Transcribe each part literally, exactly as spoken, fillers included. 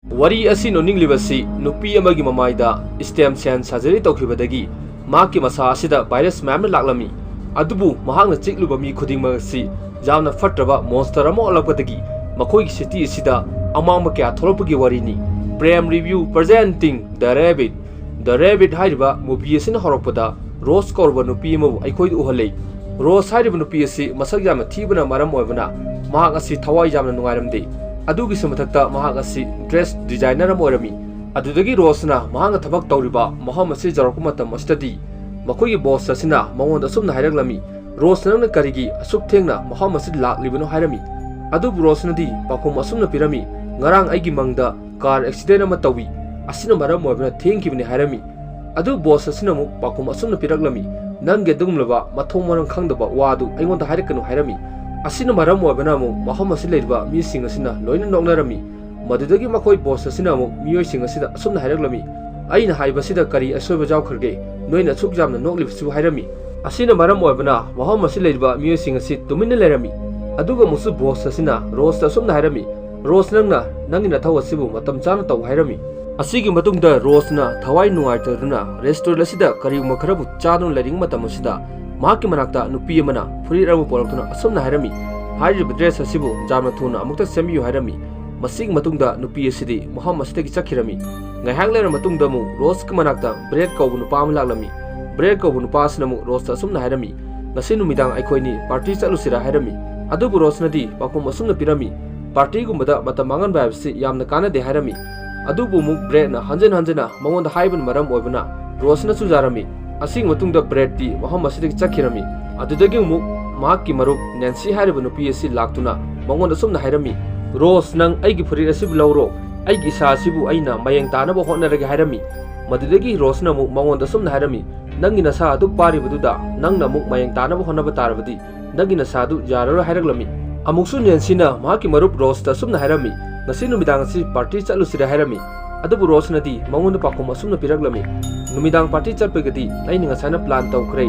ꯋꯥꯔꯤ ꯑꯁꯤ ꯅꯣꯛꯅꯤꯡꯂꯤꯕꯁꯤ ꯅꯨꯄꯤ ꯑꯃꯒꯤ ꯃꯃꯥꯏꯗ stem cell surgery ꯇꯧꯈꯤꯕꯗꯒꯤ ꯃꯍꯥꯛꯀꯤ ꯃꯁꯥ ꯑꯁꯤꯗ virus ꯃꯌꯥꯝꯅ ꯂꯥꯛꯂꯝꯃꯤ꯫ ꯑꯗꯨꯕꯨ ꯃꯍꯥꯛꯅ ꯆꯤꯛꯂꯨꯕ ꯃꯤ ꯈꯨꯗꯤꯡꯃꯛ ꯑꯁꯤ ꯌꯥꯝꯅ ꯐꯠꯇ꯭ꯔꯕ monster ꯑꯃ ꯑꯣꯜꯂꯛꯄꯗꯒꯤ ꯃꯈꯣꯏꯒꯤ city ꯑꯁꯤꯗ ꯑꯃꯥꯡꯕ ꯀꯌꯥ ꯊꯣꯛꯂꯛꯄꯒꯤ ꯋꯥꯔꯤꯅꯤ꯫ Prem Review presenting The Rabbit꯫ The Rabbit ꯍꯥꯏꯔꯤꯕ movie ꯑꯁꯤꯅ ꯍꯧꯔꯛꯄꯗ ꯔꯣꯁ ꯀꯧꯔꯕ ꯅꯨꯄꯤ ꯑꯃꯕꯨ ꯑꯩꯈꯣꯏꯗ ꯎꯍꯜꯂꯤ꯫ ꯔꯣꯁ ꯍꯥꯏꯔꯤꯕ ꯅꯨꯄꯤ ꯑꯁꯤ ꯃꯁꯛ ꯌꯥꯝꯅ ꯊꯤꯕꯅ ꯃꯔꯝ ꯑꯣꯏꯕꯅ ꯃꯍꯥꯛ ꯑꯁꯤ ꯊꯋꯥꯏ ꯌꯥꯝꯅ ꯅꯨꯡꯉꯥꯏꯔꯝꯗꯦ꯫ ꯑꯗꯨꯒꯤꯁꯨ ꯃꯊꯛꯇ ꯃꯍꯥꯛ ꯑꯁꯤ dress designer ꯑꯃ ꯑꯣꯏꯔꯝꯃꯤ꯫ ꯑꯗꯨꯗꯒꯤ ꯔꯣꯁꯅ ꯃꯍꯥꯛꯅ ꯊꯕꯛ ꯇꯧꯔꯤꯕ ꯃꯐꯝ ꯑꯁꯤ ꯌꯧꯔꯛꯄ ꯃꯇꯝ ꯑꯁꯤꯗꯗꯤ ꯃꯈꯣꯏꯒꯤ boss ꯑꯁꯤꯅ ꯃꯉꯣꯟꯗ ꯑꯁꯨꯝꯅ ꯍꯥꯏꯔꯛꯂꯝꯃꯤ, "ꯔꯣꯁ, ꯅꯪꯅ ꯀꯔꯤꯒꯤ ꯑꯁꯨꯛ ꯊꯦꯡꯅ ꯃꯐꯝ ꯑꯁꯤꯗ ꯂꯥꯛꯂꯤꯕꯅꯣ?" ꯍꯥꯏꯔꯝꯃꯤ꯫ ꯑꯗꯨꯕꯨ ꯔꯣꯁꯅꯗꯤ ꯄꯥꯎꯈꯨꯝ ꯑꯁꯨꯝꯅ ꯄꯤꯔꯝꯃꯤ, "ꯉꯔꯥꯡ ꯑꯩꯒꯤ ꯃꯪꯗ car accident ꯑꯃ ꯇꯧꯏ, ꯑꯁꯤꯅ ꯃꯔꯝ ꯑꯣꯏꯕꯅ ꯊꯦꯡꯈꯤꯕꯅꯤ" ꯍꯥꯏꯔꯝꯃꯤ꯫ ꯑꯗꯨ boss ꯑꯁꯤꯅ ꯑꯃꯨꯛ ꯄꯥꯎꯈꯨꯝ ꯑꯁꯨꯝꯅ ꯄꯤꯔꯛꯂꯝꯃꯤ, "ꯅꯪꯒꯤ ꯑꯗꯨꯒꯨꯝꯂꯕ ꯃꯊꯣꯡ ꯃꯔꯝ ꯈꯪꯗꯕ ꯋꯥꯗꯨ ꯑꯩꯉꯣꯟꯗ ꯍꯥꯏꯔꯛꯀꯅꯨ" ꯍꯥꯏꯔꯝꯃꯤ꯫ ꯑꯁꯤꯅ ꯃꯔꯝ ꯑꯣꯏꯕꯅ ꯑꯃꯨꯛ ꯃꯐꯝ ꯑꯁꯤ ꯂꯩꯔꯤꯕ ꯃꯤꯁꯤꯡ ꯑꯁꯤꯅ ꯂꯣꯏꯅ ꯅꯣꯛꯅꯔꯝꯃꯤ꯫ ꯃꯗꯨꯗꯒꯤ ꯃꯈꯣꯏ boss ꯑꯁꯤꯅ ꯑꯃꯨꯛ ꯃꯤꯑꯣꯏꯁꯤꯡ ꯑꯁꯤꯗ ꯑꯁꯨꯝꯅ ꯍꯥꯏꯔꯛꯂꯝꯃꯤ, "ꯑꯩꯅ ꯍꯥꯏꯕꯁꯤꯗ ꯀꯔꯤ ꯑꯁꯣꯏꯕ ꯌꯥꯎꯈ꯭ꯔꯒꯦ? ꯅꯣꯏꯅ ꯑꯁꯨꯛ ꯌꯥꯝꯅ ꯅꯣꯛꯂꯤꯕꯁꯤꯕꯨ?" ꯍꯥꯏꯔꯝꯃꯤ꯫ ꯑꯁꯤꯅ ꯃꯔꯝ ꯑꯣꯏꯕꯅ ꯃꯐꯝ ꯑꯁꯤ ꯂꯩꯔꯤꯕ ꯃꯤꯑꯣꯏꯁꯤꯡ ꯑꯁꯤ ꯇꯨꯃꯤꯟꯅ ꯂꯩꯔꯝꯃꯤ꯫ ꯑꯗꯨꯒ ꯑꯃꯨꯛꯁꯨ boss ꯑꯁꯤꯅ ꯔꯣꯁꯇ ꯑꯁꯨꯝꯅ ꯍꯥꯏꯔꯝꯃꯤ, "ꯔꯣꯁ, ꯅꯪꯅ ꯅꯪꯒꯤ ꯅꯊꯧ ꯑꯁꯤꯕꯨ ꯃꯇꯝ ꯆꯥꯅ ꯇꯧ" ꯍꯥꯏꯔꯝꯃꯤ꯫ ꯑꯁꯤꯒꯤ ꯃꯇꯨꯡꯗ ꯔꯣꯁꯅ ꯊꯋꯥꯏ ꯅꯨꯡꯉꯥꯏꯇꯗꯨꯅ restaurant ꯑꯁꯤꯗ ꯀꯔꯤꯒꯨꯝꯕ ꯈꯔꯕꯨ ꯆꯥꯗꯨꯅ ꯂꯩꯔꯤꯉꯩ ꯃꯇꯝ ꯑꯁꯤꯗ ꯃꯍꯥꯛꯀꯤ ꯃꯅꯥꯛꯇ ꯅꯨꯄꯤ ꯑꯃꯅ ꯐꯨꯔꯤꯠ ꯑꯃ ꯄꯣꯔꯛꯇꯨꯅ ꯑꯁꯨꯝꯅ ꯍꯥꯏꯔꯝꯃꯤ, "ꯍꯥꯏꯔꯤꯕ dress ꯑꯁꯤꯕꯨ ꯌꯥꯝꯅ ꯊꯨꯅ ꯑꯃꯨꯛꯇ ꯁꯦꯝꯕꯤꯌꯨ" ꯍꯥꯏꯔꯝꯃꯤ꯫ ꯃꯁꯤꯒꯤ ꯃꯇꯨꯡꯗ ꯅꯨꯄꯤ ꯑꯁꯤꯗꯤ ꯃꯐꯝ ꯑꯁꯤꯗꯒꯤ ꯆꯠꯈꯤꯔꯝꯃꯤ꯫ ꯉꯥꯏꯍꯥꯛ ꯂꯩꯔꯕ ꯃꯇꯨꯡꯗ ꯑꯃꯨꯛ ꯔꯣꯁꯀꯤ ꯃꯅꯥꯛꯇ ꯕ꯭ꯔꯦꯗ ꯀꯧꯕ ꯅꯨꯄꯥ ꯑꯃ ꯂꯥꯛꯂꯝꯃꯤ꯫ ꯕ꯭ꯔꯦꯗ ꯀꯧꯕ ꯅꯨꯄꯥ ꯑꯁꯤꯅ ꯑꯃꯨꯛ ꯔꯣꯁꯇ ꯑꯁꯨꯝꯅ ꯍꯥꯏꯔꯝꯃꯤ, "ꯉꯁꯤ ꯅꯨꯃꯤꯗꯥꯡ ꯑꯩꯈꯣꯏꯅꯤ party ꯆꯠꯂꯨꯁꯤꯔꯥ?" ꯍꯥꯏꯔꯝꯃꯤ꯫ ꯑꯗꯨꯕꯨ ꯔꯣꯁꯅꯗꯤ ꯄꯥꯎꯈꯨꯝ ꯑꯁꯨꯝꯅ ꯄꯤꯔꯝꯃꯤ, "Partyꯒꯨꯝꯕꯗ ꯃꯇꯝ ꯃꯥꯡꯍꯟꯕ ꯍꯥꯏꯕꯁꯤ ꯌꯥꯝꯅ ꯀꯥꯟꯅꯗꯦ" ꯍꯥꯏꯔꯝꯃꯤ꯫ ꯑꯗꯨꯕꯨ ꯑꯃꯨꯛ ꯕ꯭ꯔꯦꯗꯅ ꯍꯟꯖꯤꯟ ꯍꯟꯖꯤꯟꯅ ꯃꯉꯣꯟꯗ ꯍꯥꯏꯕꯅ ꯃꯔꯝ ꯑꯣꯏꯕꯅ ꯔꯣꯁꯅꯁꯨ ꯌꯥꯔꯝꯃꯤ꯫ ꯑꯁꯤꯒꯤ ꯃꯇꯨꯡꯗ ꯕ꯭ꯔꯦꯗꯇꯤ ꯃꯐꯝ ꯑꯁꯤꯗꯒꯤ ꯆꯠꯈꯤꯔꯝꯃꯤ꯫ ꯑꯗꯨꯗꯒꯤ ꯑꯃꯨꯛ ꯃꯍꯥꯛꯀꯤ ꯃꯔꯨꯞ ꯅꯦꯟꯁꯤ ꯍꯥꯏꯔꯤꯕ ꯅꯨꯄꯤ ꯑꯁꯤ ꯂꯥꯛꯇꯨꯅ ꯃꯉꯣꯟꯗ ꯑꯁꯨꯝꯅ ꯍꯥꯏꯔꯝꯃꯤ, "ꯔꯣꯁ, ꯅꯪ ꯑꯩꯒꯤ ꯐꯨꯔꯤꯠ ꯑꯁꯤꯕꯨ ꯂꯧꯔꯣ꯫ ꯑꯩꯒꯤ ꯏꯁꯥ ꯑꯁꯤꯕꯨ ꯑꯩꯅ ꯃꯌꯦꯡ ꯇꯥꯅꯕ ꯍꯣꯠꯅꯔꯒꯦ" ꯍꯥꯏꯔꯝꯃꯤ꯫ ꯃꯗꯨꯗꯒꯤ ꯔꯣꯁꯅ ꯑꯃꯨꯛ ꯃꯉꯣꯟꯗ ꯑꯁꯨꯝꯅ ꯍꯥꯏꯔꯝꯃꯤ, "ꯅꯪꯒꯤ ꯅꯁꯥ ꯑꯗꯨꯛ ꯄꯥꯔꯤꯕꯗꯨꯗ ꯅꯪꯅ ꯑꯃꯨꯛ ꯃꯌꯦꯡ ꯇꯥꯅꯕ ꯍꯣꯠꯅꯕ ꯇꯥꯔꯕꯗꯤ ꯅꯪꯒꯤ ꯅꯁꯥꯗꯨ ꯌꯥꯔꯔꯣꯏ" ꯍꯥꯏꯔꯛꯂꯝꯃꯤ꯫ ꯑꯃꯨꯛꯁꯨ ꯅꯦꯟꯁꯤꯅ ꯃꯍꯥꯛꯀꯤ ꯃꯔꯨꯞ ꯔꯣꯁꯇ ꯑꯁꯨꯝꯅ ꯍꯥꯏꯔꯝꯃꯤ, "ꯉꯁꯤ ꯅꯨꯃꯤꯗꯥꯡ ꯑꯁꯤ party ꯆꯠꯂꯨꯁꯤꯔꯦ" ꯍꯥꯏꯔꯝꯃꯤ꯫ ꯑꯗꯨꯕꯨ ꯔꯣꯁꯅꯗꯤ ꯃꯉꯣꯟꯗ ꯄꯥꯎꯈꯨꯝ ꯑꯁꯨꯝꯅ ꯄꯤꯔꯛꯂꯝꯃꯤ, "ꯅꯨꯃꯤꯗꯥꯡ party ꯆꯠꯄꯒꯤꯗꯤ ꯑꯩꯅ ꯉꯁꯥꯏꯅ plan ꯇꯧꯈ꯭ꯔꯦ,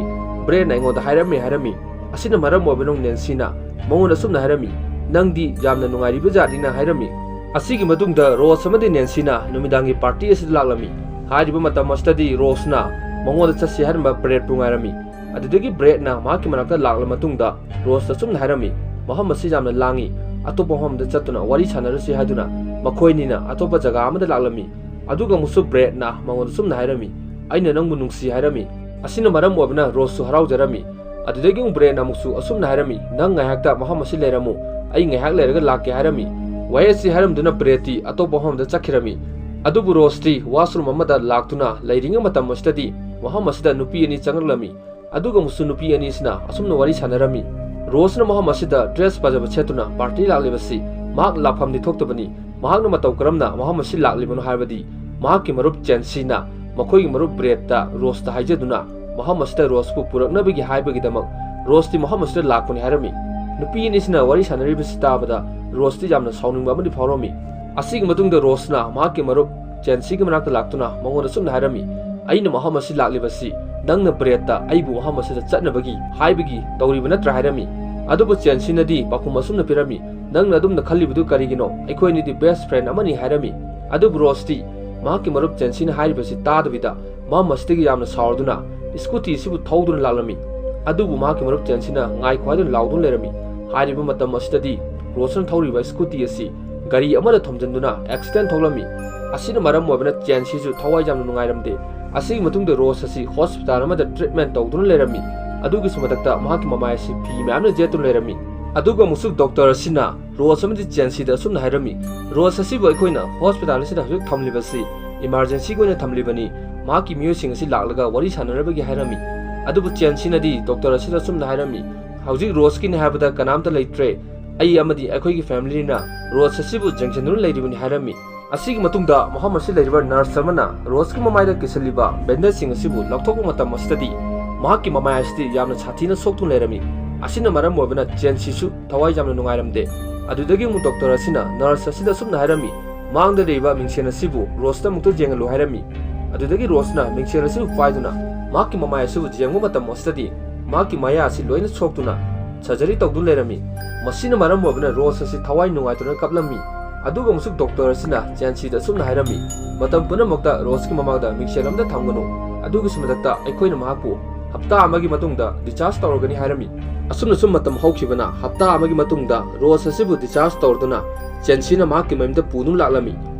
ꯕ꯭ꯔꯦꯗꯅ ꯑꯩꯉꯣꯟꯗ ꯍꯥꯏꯔꯝꯃꯦ" ꯍꯥꯏꯔꯝꯃꯤ꯫ ꯑꯁꯤꯅ ꯃꯔꯝ ꯑꯣꯏꯕꯅ ꯅꯦꯟꯁꯤꯅ ꯃꯉꯣꯟꯗ ꯑꯁꯨꯝꯅ ꯍꯥꯏꯔꯝꯃꯤ, "ꯅꯪꯗꯤ ꯌꯥꯝꯅ ꯅꯨꯡꯉꯥꯏꯔꯤꯕ ꯖꯥꯠꯅꯤꯅ" ꯍꯥꯏꯔꯝꯃꯤ꯫ ꯑꯁꯤꯒꯤ ꯃꯇꯨꯡꯗ ꯔꯣꯁ ꯑꯃꯗꯤ ꯅꯦꯟꯁꯤꯅ ꯅꯨꯃꯤꯗꯥꯡꯒꯤ ꯄꯥꯔꯇꯤ ꯑꯁꯤꯗ ꯂꯥꯛꯂꯝꯃꯤ꯫ ꯍꯥꯏꯔꯤꯕ ꯃꯇꯝ ꯑꯁꯤꯗꯗꯤ ꯔꯣꯁꯅ ꯃꯉꯣꯟꯗ ꯆꯠꯁꯤ ꯍꯥꯏꯔꯝꯕ ꯕ꯭ꯔꯦꯗꯄꯨ ꯉꯥꯏꯔꯝꯃꯤ꯫ ꯑꯗꯨꯗꯒꯤ ꯕ꯭ꯔꯦꯗꯅ ꯃꯍꯥꯛꯀꯤ ꯃꯅꯥꯛꯇ ꯂꯥꯛꯂ ꯃꯇꯨꯡꯗ ꯔꯣꯁꯇ ꯑꯁꯨꯝꯅ ꯍꯥꯏꯔꯝꯃꯤ, "ꯃꯐꯝ ꯑꯁꯤ ꯌꯥꯝꯅ ꯂꯥꯡꯏ, ꯑꯇꯣꯞꯄ ꯃꯐꯝ ꯑꯃꯗ ꯆꯠꯇꯨꯅ ꯋꯥꯔꯤ ꯁꯥꯟꯅꯔꯁꯤ" ꯍꯥꯏꯗꯨꯅ ꯃꯈꯣꯏ ꯑꯅꯤꯅ ꯑꯇꯣꯞꯄ ꯖꯒꯥ ꯑꯃꯗ ꯂꯥꯛꯂꯝꯃꯤ꯫ ꯑꯗꯨꯒ ꯑꯃꯨꯛꯁꯨ ꯕ꯭ꯔꯦꯗꯅ ꯃꯉꯣꯟꯗ ꯑꯁꯨꯝꯅ ꯍꯥꯏꯔꯝꯃꯤ, "ꯑꯩꯅ ꯅꯪꯕꯨ ꯅꯨꯡꯁꯤ" ꯍꯥꯏꯔꯝꯃꯤ꯫ ꯑꯁꯤꯅ ꯃꯔꯝ ꯑꯣꯏꯕꯅ ꯔꯣꯁꯁꯨ ꯍꯔꯥꯎꯖꯔꯝꯃꯤ꯫ ꯑꯗꯨꯗꯒꯤ ꯑꯃꯨꯛ ꯕ꯭ꯔꯦꯗꯅ ꯑꯃꯨꯛꯁꯨ ꯑꯁꯨꯝꯅ ꯍꯥꯏꯔꯝꯃꯤ, "ꯅꯪ ꯉꯥꯏꯍꯥꯛꯇ ꯃꯐꯝ ꯑꯁꯤ ꯂꯩꯔꯝꯃꯨ, ꯑꯩ ꯉꯥꯏꯍꯥꯛ ꯂꯩꯔꯒ ꯂꯥꯛꯀꯦ" ꯍꯥꯏꯔꯝꯃꯤ꯫ ꯋꯥꯍꯩ ꯑꯁꯤ ꯍꯥꯏꯔꯝꯗꯨꯅ ꯕ꯭ꯔꯦꯗꯇꯤ ꯑꯇꯣꯞꯄ ꯃꯐꯝ ꯑꯃꯗ ꯆꯠꯈꯤꯔꯝꯃꯤ꯫ ꯑꯗꯨꯕꯨ ꯔꯣꯁꯇꯤ ꯋꯥꯁꯔꯨꯝ ꯑꯃꯗ ꯂꯥꯛꯇꯨꯅ ꯂꯩꯔꯤꯉꯩ ꯃꯇꯝ ꯑꯁꯤꯗꯗꯤ ꯃꯐꯝ ꯑꯁꯤꯗ ꯅꯨꯄꯤ ꯑꯅꯤ ꯆꯪꯂꯛꯂꯝꯃꯤ꯫ ꯑꯗꯨꯒ ꯑꯃꯨꯛꯁꯨ ꯅꯨꯄꯤ ꯑꯅꯤꯁꯤꯅ ꯑꯁꯨꯝꯅ ꯋꯥꯔꯤ ꯁꯥꯟꯅꯔꯝꯃꯤ꯫ ꯔꯣꯁꯅ ꯃꯐꯝ ꯑꯁꯤꯗ ꯗ꯭ꯔꯦꯁ ꯐꯖꯕ ꯁꯦꯠꯇꯨꯅ ꯄꯥꯔꯇꯤ ꯂꯥꯛꯂꯤꯕꯁꯤ ꯃꯍꯥꯛ ꯂꯥꯛꯐꯝꯗꯤ ꯊꯣꯛꯇꯕꯅꯤ꯫ ꯃꯍꯥꯛꯅ ꯃꯇꯧ ꯀꯔꯝꯅ ꯃꯐꯝ ꯑꯁꯤ ꯂꯥꯛꯂꯤꯕꯅꯣ ꯍꯥꯏꯕꯗꯤ ꯃꯍꯥꯛꯀꯤ ꯃꯔꯨꯞ ꯆꯦꯟꯁꯤꯅ ꯃꯈꯣꯏꯒꯤ ꯃꯔꯨꯞ ꯕ꯭ꯔꯦꯗꯇ ꯔꯣꯁꯇ ꯍꯥꯏꯖꯗꯨꯅ ꯃꯐꯝ ꯑꯁꯤꯗ ꯔꯣꯁꯄꯨ ꯄꯨꯔꯛꯅꯕꯒꯤ ꯍꯥꯏꯕꯒꯤꯗꯃꯛ ꯔꯣꯁꯇꯤ ꯃꯐꯝ ꯑꯁꯤꯗ ꯂꯥꯛꯄꯅꯤ ꯍꯥꯏꯔꯝꯃꯤ꯫ ꯅꯨꯄꯤ ꯑꯅꯤꯁꯤꯅ ꯋꯥꯔꯤ ꯁꯥꯟꯅꯔꯤꯕꯁꯤ ꯇꯥꯕꯗ ꯔꯣꯁꯇꯤ ꯌꯥꯝꯅ ꯁꯥꯎꯅꯤꯡꯕ ꯑꯃꯗꯤ ꯐꯥꯎꯔꯝꯃꯤ꯫ ꯑꯁꯤꯒꯤ ꯃꯇꯨꯡꯗ ꯔꯣꯁꯅ ꯃꯍꯥꯛꯀꯤ ꯃꯔꯨꯞ ꯆꯦꯟꯁꯤꯒꯤ ꯃꯅꯥꯛꯇ ꯂꯥꯛꯇꯨꯅ ꯃꯉꯣꯟꯗ ꯑꯁꯨꯝꯅ ꯍꯥꯏꯔꯝꯃꯤ, "ꯑꯩꯅ ꯃꯐꯝ ꯑꯁꯤ ꯂꯥꯛꯂꯤꯕꯁꯤ ꯅꯪꯅ ꯕ꯭ꯔꯦꯗꯇ ꯑꯩꯕꯨ ꯃꯐꯝ ꯑꯁꯤꯗ ꯆꯠꯅꯕꯒꯤ ꯍꯥꯏꯕꯒꯤ ꯇꯧꯔꯤꯕ ꯅꯠꯇ꯭ꯔꯥ?" ꯍꯥꯏꯔꯝꯃꯤ꯫ ꯑꯗꯨꯕꯨ ꯆꯦꯟꯁꯤꯅꯗꯤ ꯄꯥꯎꯈꯨꯝ ꯑꯁꯨꯝꯅ ꯄꯤꯔꯝꯃꯤ, "ꯅꯪꯅ ꯑꯗꯨꯝꯅ ꯈꯜꯂꯤꯕꯗꯨ ꯀꯔꯤꯒꯤꯅꯣ? ꯑꯩꯈꯣꯏ ꯑꯅꯤꯗꯤ ꯕꯦꯁ ꯐ꯭ꯔꯦꯟ ꯑꯃꯅꯤ" ꯍꯥꯏꯔꯝꯃꯤ꯫ ꯑꯗꯨꯕꯨ ꯔꯣꯁꯇꯤ ꯃꯍꯥꯛꯀꯤ ꯃꯔꯨꯞ ꯆꯦꯟꯁꯤꯅ ꯍꯥꯏꯔꯤꯕꯁꯤ ꯇꯥꯗꯕꯤꯗ ꯃꯐꯝ ꯑꯁꯤꯗꯒꯤ ꯌꯥꯝꯅ ꯁꯥꯎꯔꯗꯨꯅ ꯁ꯭ꯀꯨꯇꯤ ꯑꯁꯤꯕꯨ ꯊꯧꯗꯨꯅ ꯂꯥꯛꯂꯝꯃꯤ꯫ ꯑꯗꯨꯕꯨ ꯃꯍꯥꯛꯀꯤ ꯃꯔꯨꯞ ꯆꯦꯟꯁꯤꯅ ꯉꯥꯏꯈꯣ ꯍꯥꯏꯗꯨꯅ ꯂꯥꯎꯗꯨꯅ ꯂꯩꯔꯝꯃꯤ꯫ ꯍꯥꯏꯔꯤꯕ ꯃꯇꯝ ꯑꯁꯤꯗꯗꯤ ꯔꯣꯁꯅ ꯊꯧꯔꯤꯕ ꯁ꯭ꯀꯨꯇꯤ ꯑꯁꯤ ꯒꯥꯔꯤ ꯑꯃꯗ ꯊꯣꯝꯖꯤꯟꯗꯨꯅ ꯑꯦꯛꯁꯤꯗꯦꯟ ꯊꯣꯛꯂꯝꯃꯤ꯫ ꯑꯁꯤꯅ ꯃꯔꯝ ꯑꯣꯏꯕꯅ ꯆꯦꯟꯁꯤꯁꯨ ꯊꯋꯥꯏ ꯌꯥꯝꯅ ꯅꯨꯡꯉꯥꯏꯔꯝꯗꯦ꯫ ꯑꯁꯤꯒꯤ ꯃꯇꯨꯡꯗ ꯔꯣꯁ ꯑꯁꯤ ꯍꯣꯁꯄꯤꯇꯥꯜ ꯑꯃꯗ ꯇ꯭ꯔꯤꯠꯃꯦꯟ ꯇꯧꯗꯨꯅ ꯂꯩꯔꯝꯃꯤ꯫ ꯑꯗꯨꯒꯤꯁꯨ ꯃꯊꯛꯇ ꯃꯍꯥꯛꯀꯤ ꯃꯃꯥꯏ ꯑꯁꯤ ꯐꯤ ꯃꯌꯥꯝꯅ ꯌꯦꯠꯇꯨꯅ ꯂꯩꯔꯝꯃꯤ꯫ ꯑꯗꯨꯒ ꯑꯃꯨꯛꯁꯨ ꯗꯣꯛꯇꯔ ꯑꯁꯤꯅ ꯔꯣꯁ ꯑꯃꯗꯤ ꯆꯦꯟꯁꯤꯗ ꯑꯁꯨꯝꯅ ꯍꯥꯏꯔꯝꯃꯤ, "ꯔꯣꯁ ꯑꯁꯤꯕꯨ ꯑꯩꯈꯣꯏꯅ ꯍꯣꯁꯄꯤꯇꯥꯜ ꯑꯁꯤꯗ ꯍꯧꯖꯤꯛ ꯊꯝꯂꯤꯕꯁꯤ ꯏꯃꯥꯔꯖꯦꯟꯁꯤꯒꯤ ꯑꯣꯏꯅ ꯊꯝꯂꯤꯕꯅꯤ꯫ ꯃꯍꯥꯛꯀꯤ ꯃꯤꯑꯣꯏꯁꯤꯡ ꯑꯁꯤ ꯂꯥꯛꯂꯒ ꯋꯥꯔꯤ ꯁꯥꯟꯅꯅꯕꯒꯤ" ꯍꯥꯏꯔꯝꯃꯤ꯫ ꯑꯗꯨꯕꯨ ꯆꯦꯟꯁꯤꯅꯗꯤ ꯗꯣꯛꯇꯔ ꯑꯁꯤꯗ ꯑꯁꯨꯝꯅ ꯍꯥꯏꯔꯝꯃꯤ, "ꯍꯧꯖꯤꯛ ꯔꯣꯁꯀꯤꯅꯤ ꯍꯥꯏꯕꯗ ꯀꯅꯥꯝꯇ ꯂꯩꯇ꯭ꯔꯦ꯫ ꯑꯩ ꯑꯃꯗꯤ ꯑꯩꯈꯣꯏꯒꯤ ꯐꯦꯃꯤꯂꯤꯅ ꯔꯣꯁ ꯑꯁꯤꯕꯨ ꯌꯦꯡꯁꯤꯟꯗꯨꯅ ꯂꯩꯔꯤꯕꯅꯤ" ꯍꯥꯏꯔꯝꯃꯤ꯫ ꯑꯁꯤꯒꯤ ꯃꯇꯨꯡꯗ ꯃꯐꯝ ꯑꯁꯤꯗ ꯂꯩꯔꯤꯕ ꯅꯔꯁ ꯑꯃꯅ ꯔꯣꯁꯀꯤ ꯃꯃꯥꯏꯗ ꯀꯤꯁꯤꯜꯂꯤꯕ ꯕꯦꯟꯗꯦꯖꯁꯤꯡ ꯑꯁꯤꯕꯨ ꯂꯧꯊꯣꯛꯄ ꯃꯇꯝ ꯑꯁꯤꯗꯗꯤ ꯃꯍꯥꯛꯀꯤ ꯃꯃꯥꯏ ꯑꯁꯤꯗꯤ ꯌꯥꯝꯅ ꯁꯥꯊꯤꯅ ꯁꯣꯛꯇꯨꯅ ꯂꯩꯔꯝꯃꯤ꯫ ꯑꯁꯤꯅ ꯃꯔꯝ ꯑꯣꯏꯕꯅ ꯆꯦꯟꯁꯤꯁꯨ ꯊꯋꯥꯏ ꯌꯥꯝꯅ ꯅꯨꯡꯉꯥꯏꯔꯝꯗꯦ꯫ ꯑꯗꯨꯗꯒꯤ ꯑꯃꯨꯛ ꯗꯣꯛꯇꯔ ꯑꯁꯤꯅ ꯅꯔꯁ ꯑꯁꯤꯗ ꯑꯁꯨꯝꯅ ꯍꯥꯏꯔꯝꯃꯤ, "ꯃꯥꯡꯗ ꯂꯩꯔꯤꯕ ꯃꯤꯡꯁꯦꯜ ꯑꯁꯤꯕꯨ ꯔꯣꯁꯇ ꯑꯃꯨꯛꯇ ꯌꯦꯡꯍꯜꯂꯨ" ꯍꯥꯏꯔꯝꯃꯤ꯫ ꯑꯗꯨꯗꯒꯤ ꯔꯣꯁꯅ ꯃꯤꯡꯁꯦꯜ ꯑꯁꯤꯕꯨ ꯄꯥꯏꯗꯨꯅ ꯃꯍꯥꯛꯀꯤ ꯃꯃꯥꯏ ꯑꯁꯤꯕꯨ ꯌꯦꯡꯕ ꯃꯇꯝ ꯑꯁꯤꯗꯗꯤ ꯃꯍꯥꯛꯀꯤ ꯃꯌꯥ ꯑꯁꯤ ꯂꯣꯏꯅ ꯁꯣꯛꯇꯨꯅ ꯁꯔꯖꯔꯤ ꯇꯧꯗꯨꯅ ꯂꯩꯔꯝꯃꯤ꯫ ꯃꯁꯤꯅ ꯃꯔꯝ ꯑꯣꯏꯕꯅ ꯔꯣꯁ ꯑꯁꯤ ꯊꯋꯥꯏ ꯅꯨꯡꯉꯥꯏꯇꯗꯨꯅ ꯀꯞꯂꯝꯃꯤ꯫ ꯑꯗꯨꯒ ꯑꯃꯨꯛꯁꯨ ꯗꯣꯛꯇꯔ ꯑꯁꯤꯅ ꯆꯦꯟꯁꯤꯗ ꯑꯁꯨꯝꯅ ꯍꯥꯏꯔꯝꯃꯤ, "ꯃꯇꯝ ꯄꯨꯝꯅꯃꯛꯇ ꯔꯣꯁꯀꯤ ꯃꯃꯥꯡꯗ ꯃꯤꯡꯁꯦꯜ ꯑꯃꯇ ꯊꯝꯒꯅꯨ꯫ ꯑꯗꯨꯒꯤꯁꯨ ꯃꯊꯛꯇ ꯑꯩꯈꯣꯏꯅ ꯃꯍꯥꯛꯄꯨ ꯍꯞꯇꯥ ꯑꯃꯒꯤ ꯃꯇꯨꯡꯗ discharge ꯇꯧꯔꯒꯅꯤ" ꯍꯥꯏꯔꯝꯃꯤ꯫ ꯑꯁꯨꯝꯅ ꯁꯨꯝ ꯃꯇꯝ ꯍꯧꯈꯤꯕꯅ ꯍꯞꯇꯥ ꯑꯃꯒꯤ ꯃꯇꯨꯡꯗ ꯔꯣꯁ ꯑꯁꯤꯕꯨ discharge ꯇꯧꯔꯗꯨꯅ ꯆꯦꯟꯁꯤꯅ ꯃꯍꯥꯛꯀꯤ ꯃꯌꯨꯝꯗ ꯄꯨꯗꯨꯅ ꯂꯥꯛꯂꯝꯃꯤ꯫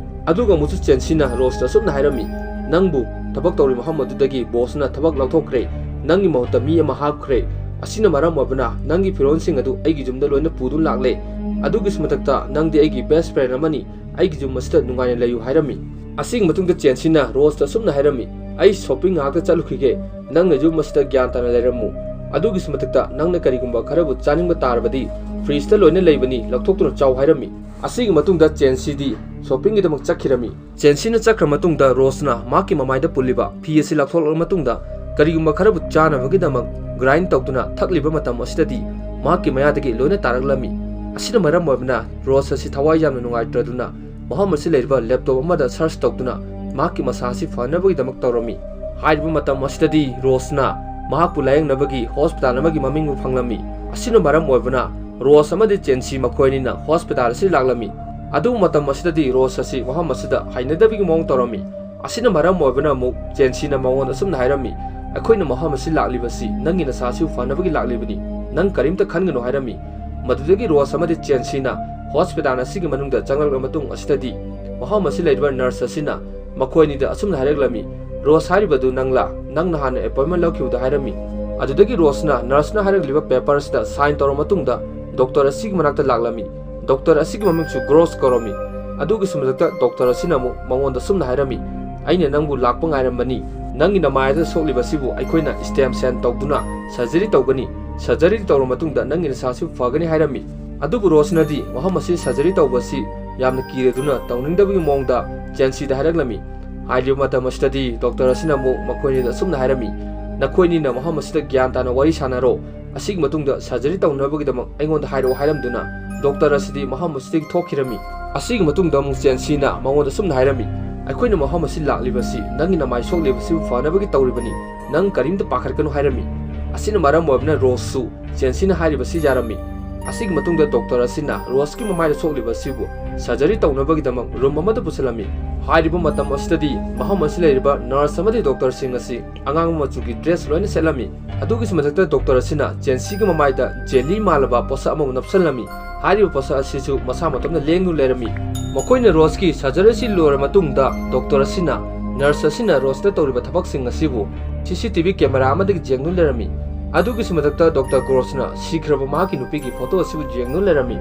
ꯑꯗꯨꯒ ꯑꯃꯨꯛꯁꯨ ꯆꯦꯟꯁꯤꯅ ꯔꯣꯁꯇ ꯑꯁꯨꯝꯅ ꯍꯥꯏꯔꯝꯃꯤ, "ꯅꯪꯕꯨ ꯊꯕꯛ ꯇꯧꯔꯤꯕ ꯃꯐꯝ ꯑꯗꯨꯗꯒꯤ ꯕꯣꯁꯅ ꯊꯕꯛ ꯂꯧꯊꯣꯛꯈ꯭ꯔꯦ꯫ ꯅꯪꯒꯤ ꯃꯍꯨꯠꯇ ꯃꯤ ꯑꯃ ꯍꯥꯞꯈ꯭ꯔꯦ꯫ ꯑꯁꯤꯅ ꯃꯔꯝ ꯑꯣꯏꯕꯅ ꯅꯪꯒꯤ ꯐꯤꯔꯣꯜꯁꯤꯡ ꯑꯗꯨ ꯑꯩꯒꯤ ꯌꯨꯝꯗ ꯂꯣꯏꯅ ꯄꯨꯗꯨꯅ ꯂꯥꯛꯂꯦ꯫ ꯑꯗꯨꯒꯤꯁꯨ ꯃꯊꯛꯇ ꯅꯪꯗꯤ ꯑꯩꯒꯤ best friend ꯑꯃꯅꯤ꯫ ꯑꯩꯒꯤ ꯌꯨꯝ ꯑꯁꯤꯗ ꯅꯨꯡꯉꯥꯏꯅ ꯂꯩꯌꯨ" ꯍꯥꯏꯔꯝꯃꯤ꯫ ꯑꯁꯤꯒꯤ ꯃꯇꯨꯡꯗ ꯆꯦꯟꯁꯤꯅ ꯔꯣꯁꯇ ꯑꯁꯨꯝꯅ ꯍꯥꯏꯔꯝꯃꯤ, "ꯑꯩ shopping ꯉꯥꯏꯍꯥꯛꯇ ꯆꯠꯂꯨꯈꯤꯒꯦ꯫ ꯅꯪꯅ ꯌꯨꯝ ꯑꯁꯤꯗ ꯒ꯭ꯌꯥꯟ ꯇꯥꯅ ꯂꯩꯔꯝꯃꯨ꯫ ꯑꯗꯨꯒꯤꯁꯨ ꯃꯊꯛꯇ ꯅꯪꯅ ꯀꯔꯤꯒꯨꯝꯕ ꯈꯔꯕꯨ ꯆꯥꯅꯤꯡꯕ ꯇꯥꯔꯕꯗꯤ fridgeꯇ ꯂꯣꯏꯅ ꯂꯩꯕꯅꯤ, ꯂꯧꯊꯣꯛꯇꯨꯅ ꯆꯥꯎ" ꯍꯥꯏꯔꯝꯃꯤ꯫ ꯑꯁꯤꯒꯤ ꯃꯇꯨꯡꯗ ꯆꯦꯟꯁꯤꯗꯤ shoppingꯒꯤꯗꯃꯛ ꯆꯠꯈꯤꯔꯝꯃꯤ꯫ ꯆꯦꯟꯁꯤꯅ ꯆꯠꯈ꯭ꯔ ꯃꯇꯨꯡꯗ ꯔꯣꯁꯅ ꯃꯍꯥꯛꯀꯤ ꯃꯃꯥꯏꯗ ꯄꯨꯜꯂꯤꯕ ꯐꯤ ꯑꯁꯤ ꯂꯧꯊꯣꯛꯂꯕ ꯃꯇꯨꯡꯗ ꯀꯔꯤꯒꯨꯝꯕ ꯈꯔꯕꯨ ꯆꯥꯅꯕꯒꯤꯗꯃꯛ grind ꯇꯧꯗꯨꯅ ꯊꯛꯂꯤꯕ ꯃꯇꯝ ꯑꯁꯤꯗꯗꯤ ꯃꯍꯥꯛꯀꯤ ꯃꯌꯥꯗꯒꯤ ꯂꯣꯏꯅ ꯇꯥꯔꯛꯂꯝꯃꯤ꯫ ꯑꯁꯤꯅ ꯃꯔꯝ ꯑꯣꯏꯕꯅ ꯔꯣꯁ ꯑꯁꯤ ꯊꯋꯥꯏ ꯌꯥꯝꯅ ꯅꯨꯡꯉꯥꯏꯇ꯭ꯔꯗꯨꯅ ꯃꯐꯝ ꯑꯁꯤ ꯂꯩꯔꯤꯕ laptop ꯑꯃꯗ search ꯇꯧꯗꯨꯅ ꯃꯍꯥꯛꯀꯤ ꯃꯁꯥ ꯑꯁꯤ ꯐꯅꯕꯒꯤꯗꯃꯛ ꯇꯧꯔꯝꯃꯤ꯫ ꯍꯥꯏꯔꯤꯕ ꯃꯇꯝ ꯑꯁꯤꯗꯗꯤ ꯔꯣꯁꯅ ꯃꯍꯥꯛꯄꯨ ꯂꯥꯌꯦꯡꯅꯕꯒꯤ hospital ꯑꯃꯒꯤ ꯃꯃꯤꯡꯕꯨ ꯐꯪꯂꯝꯃꯤ꯫ ꯑꯁꯤꯅ ꯃꯔꯝ ꯑꯣꯏꯕꯅ ꯔꯣꯁ ꯑꯃꯗꯤ ꯆꯦꯟꯁꯤ ꯃꯈꯣꯏ ꯑꯅꯤꯅ hospital ꯑꯁꯤ ꯂꯥꯛꯂꯝꯃꯤ꯫ ꯑꯗꯨꯕꯨ ꯃꯇꯝ ꯑꯁꯤꯗꯗꯤ ꯔꯣꯁ ꯑꯁꯤ ꯃꯐꯝ ꯑꯁꯤꯗ ꯍꯩꯅꯗꯕꯒꯤ ꯃꯑꯣꯡ ꯇꯧꯔꯝꯃꯤ꯫ ꯑꯁꯤꯅ ꯃꯔꯝ ꯑꯣꯏꯕꯅ ꯑꯃꯨꯛ ꯆꯦꯟꯁꯤꯅ ꯃꯉꯣꯟꯗ ꯑꯁꯨꯝꯅ ꯍꯥꯏꯔꯝꯃꯤ, "ꯑꯩꯈꯣꯏꯅ ꯃꯐꯝ ꯑꯁꯤ ꯂꯥꯛꯂꯤꯕꯁꯤ ꯅꯪꯒꯤ ꯅꯁꯥ ꯑꯁꯤꯕꯨ ꯐꯅꯕꯒꯤ ꯂꯥꯛꯂꯤꯕꯅꯤ꯫ ꯅꯪ ꯀꯔꯤꯝꯇ ꯈꯟꯒꯅꯨ" ꯍꯥꯏꯔꯝꯃꯤ꯫ ꯃꯗꯨꯗꯒꯤ ꯔꯣꯁ ꯑꯃꯗꯤ ꯆꯦꯟꯁꯤꯅ hospital ꯑꯁꯤꯒꯤ ꯃꯅꯨꯡꯗ ꯆꯪꯂꯛꯂꯕ ꯃꯇꯨꯡ ꯑꯁꯤꯗꯗꯤ ꯃꯐꯝ ꯑꯁꯤ ꯂꯩꯔꯤꯕ nurse ꯑꯁꯤꯅ ꯃꯈꯣꯏ ꯑꯅꯤꯗ ꯑꯁꯨꯝꯅ ꯍꯥꯏꯔꯛꯂꯝꯃꯤ, "ꯔꯣꯁ ꯍꯥꯏꯔꯤꯕꯗꯨ ꯅꯪꯂꯥ? ꯅꯪ ꯅꯍꯥꯟꯅ appointment ꯂꯧꯈꯤꯕꯗꯨ" ꯍꯥꯏꯔꯝꯃꯤ꯫ ꯑꯗꯨꯗꯒꯤ ꯔꯣꯁꯅ nurseꯅ ꯍꯥꯏꯔꯛꯂꯤꯕ paper ꯑꯁꯤꯗ sign ꯇꯧꯔꯕ ꯃꯇꯨꯡꯗ doctor ꯑꯁꯤꯒꯤ ꯃꯅꯥꯛꯇ ꯂꯥꯛꯂꯝꯃꯤ꯫ Doctor ꯑꯁꯤꯒꯤ ꯃꯃꯤꯡꯁꯨ ꯒ꯭ꯔꯣꯁ ꯀꯧꯔꯝꯃꯤ꯫ ꯑꯗꯨꯒꯤꯁꯨ ꯃꯊꯛꯇ doctor ꯑꯁꯤꯅ ꯑꯃꯨꯛ ꯃꯉꯣꯟꯗ ꯑꯁꯨꯝꯅ ꯍꯥꯏꯔꯝꯃꯤ, "ꯑꯩꯅ ꯅꯪꯕꯨ ꯂꯥꯛꯄ ꯉꯥꯏꯔꯝꯕꯅꯤ꯫ ꯅꯪꯒꯤ ꯅꯃꯥꯏ ꯑꯗꯨꯗ ꯁꯣꯛꯂꯤꯕ ꯑꯁꯤꯕꯨ ꯑꯩꯈꯣꯏꯅ stem cell ꯇꯧꯗꯨꯅ surgery ꯇꯧꯒꯅꯤ꯫ Surgery ꯇꯧꯔꯕ ꯃꯇꯨꯡꯗ ꯅꯪꯒꯤ ꯅꯁꯥꯁꯨ ꯐꯒꯅꯤ" ꯍꯥꯏꯔꯝꯃꯤ꯫ ꯑꯗꯨꯕꯨ ꯔꯣꯁꯅꯗꯤ ꯃꯐꯝ ꯑꯁꯤ surgery ꯇꯧꯕ ꯑꯁꯤ ꯌꯥꯝꯅ ꯀꯤꯔꯗꯨꯅ ꯇꯧꯅꯤꯡꯗꯕꯒꯤ ꯃꯑꯣꯡꯗ ꯆꯦꯟꯁꯤꯗ ꯍꯥꯏꯔꯛꯂꯝꯃꯤ꯫ ꯍꯥꯏꯔꯤꯕ ꯃꯇꯝ ꯑꯁꯤꯗꯗꯤ doctor ꯑꯁꯤꯅ ꯑꯃꯨꯛ ꯃꯈꯣꯏ ꯑꯅꯤꯗ ꯑꯁꯨꯝꯅ ꯍꯥꯏꯔꯝꯃꯤ, "ꯅꯈꯣꯏ ꯑꯅꯤꯅ ꯃꯐꯝ ꯑꯁꯤꯗ ꯒ꯭ꯌꯥꯟ ꯇꯥꯅ ꯋꯥꯔꯤ ꯁꯥꯟꯅꯔꯣ꯫ ꯑꯁꯤꯒꯤ ꯃꯇꯨꯡꯗ surgery ꯇꯧꯅꯕꯒꯤꯗꯃꯛ ꯑꯩꯉꯣꯟꯗ ꯍꯥꯏꯔꯛꯑꯣ" ꯍꯥꯏꯔꯝꯗꯨꯅ doctor ꯑꯁꯤꯗꯤ ꯃꯐꯝ ꯑꯁꯤꯗꯒꯤ ꯊꯣꯛꯈꯤꯔꯝꯃꯤ꯫ ꯑꯁꯤꯒꯤ ꯃꯇꯨꯡꯗ ꯑꯃꯨꯛ ꯆꯦꯟꯁꯤꯅ ꯃꯉꯣꯟꯗ ꯑꯁꯨꯝꯅ ꯍꯥꯏꯔꯝꯃꯤ, "ꯑꯩꯈꯣꯏꯅ ꯃꯐꯝ ꯑꯁꯤ ꯂꯥꯛꯂꯤꯕꯁꯤ ꯅꯪꯒꯤ ꯅꯃꯥꯏ ꯁꯣꯛꯂꯤꯕꯁꯤꯕꯨ ꯐꯅꯕꯒꯤ ꯇꯧꯔꯤꯕꯅꯤ꯫ ꯅꯪ ꯀꯔꯤꯝꯇ ꯄꯥꯈꯠꯀꯅꯨ" ꯍꯥꯏꯔꯝꯃꯤ꯫ ꯑꯁꯤꯅ ꯃꯔꯝ ꯑꯣꯏꯕꯅ ꯔꯣꯁꯁꯨ ꯆꯦꯟꯁꯤꯅ ꯍꯥꯏꯔꯤꯕꯁꯤ ꯌꯥꯔꯝꯃꯤ꯫ ꯑꯁꯤꯒꯤ ꯃꯇꯨꯡꯗ ꯗꯣꯛꯇꯔ ꯑꯁꯤꯅ ꯔꯣꯁꯀꯤ ꯃꯃꯥꯏꯗ ꯁꯣꯛꯂꯤꯕ ꯑꯁꯤꯕꯨ ꯁꯔꯖꯔꯤ ꯇꯧꯅꯕꯒꯤꯗꯃꯛ ꯔꯨꯝ ꯑꯃꯗ ꯄꯨꯁꯤꯜꯂꯝꯃꯤ꯫ ꯍꯥꯏꯔꯤꯕ ꯃꯇꯝ ꯑꯁꯤꯗꯗꯤ ꯃꯐꯝ ꯑꯁꯤꯗ ꯂꯩꯔꯤꯕ ꯅꯔꯁ ꯑꯃꯗꯤ ꯗꯣꯛꯇꯔꯁꯤꯡ ꯑꯁꯤ ꯑꯉꯥꯡꯕ ꯃꯆꯨꯒꯤ ꯗ꯭ꯔꯦꯁ ꯂꯣꯏꯅ ꯁꯦꯠꯂꯝꯃꯤ꯫ ꯑꯗꯨꯒꯤꯁꯨ ꯃꯊꯛꯇ ꯗꯣꯛꯇꯔ ꯑꯁꯤꯅ ꯆꯦꯟꯁꯤꯒꯤ ꯃꯃꯥꯏꯗ ꯖꯦꯂꯤ ꯃꯥꯜꯂꯕ ꯄꯣꯠꯁꯛ ꯑꯃꯕꯨ ꯅꯞꯁꯜꯂꯝꯃꯤ꯫ ꯍꯥꯏꯔꯤꯕ ꯄꯣꯠꯁꯛ ꯑꯁꯤꯁꯨ ꯃꯁꯥ ꯃꯇꯣꯝꯇ ꯂꯦꯡꯗꯨꯅ ꯂꯩꯔꯝꯃꯤ꯫ ꯃꯈꯣꯏꯅ ꯔꯣꯁꯀꯤ ꯁꯔꯖꯔꯤ ꯑꯁꯤ ꯂꯣꯏꯔꯕ ꯃꯇꯨꯡꯗ ꯗꯣꯛꯇꯔ ꯑꯁꯤꯅ ꯅꯔꯁ ꯑꯁꯤꯅ ꯔꯣꯁꯇ ꯇꯧꯔꯤꯕ ꯊꯕꯛꯁꯤꯡ ꯑꯁꯤꯕꯨ ꯁꯤ ꯁꯤ ꯇꯤ ꯚꯤ ꯀꯦꯃꯦꯔꯥ ꯑꯃꯗꯒꯤ ꯌꯦꯡꯗꯨꯅ ꯂꯩꯔꯝꯃꯤ꯫ ꯑꯗꯨꯒꯤꯁꯨ ꯃꯊꯛꯇ ꯗꯣꯛꯇꯔ ꯒ꯭ꯔꯣꯁꯅ ꯁꯤꯈ꯭ꯔꯕ ꯃꯍꯥꯛꯀꯤ ꯅꯨꯄꯤꯒꯤ ꯐꯣꯇꯣ ꯑꯁꯤꯕꯨ ꯌꯦꯡꯗꯨꯅ ꯂꯩꯔꯝꯃꯤ꯫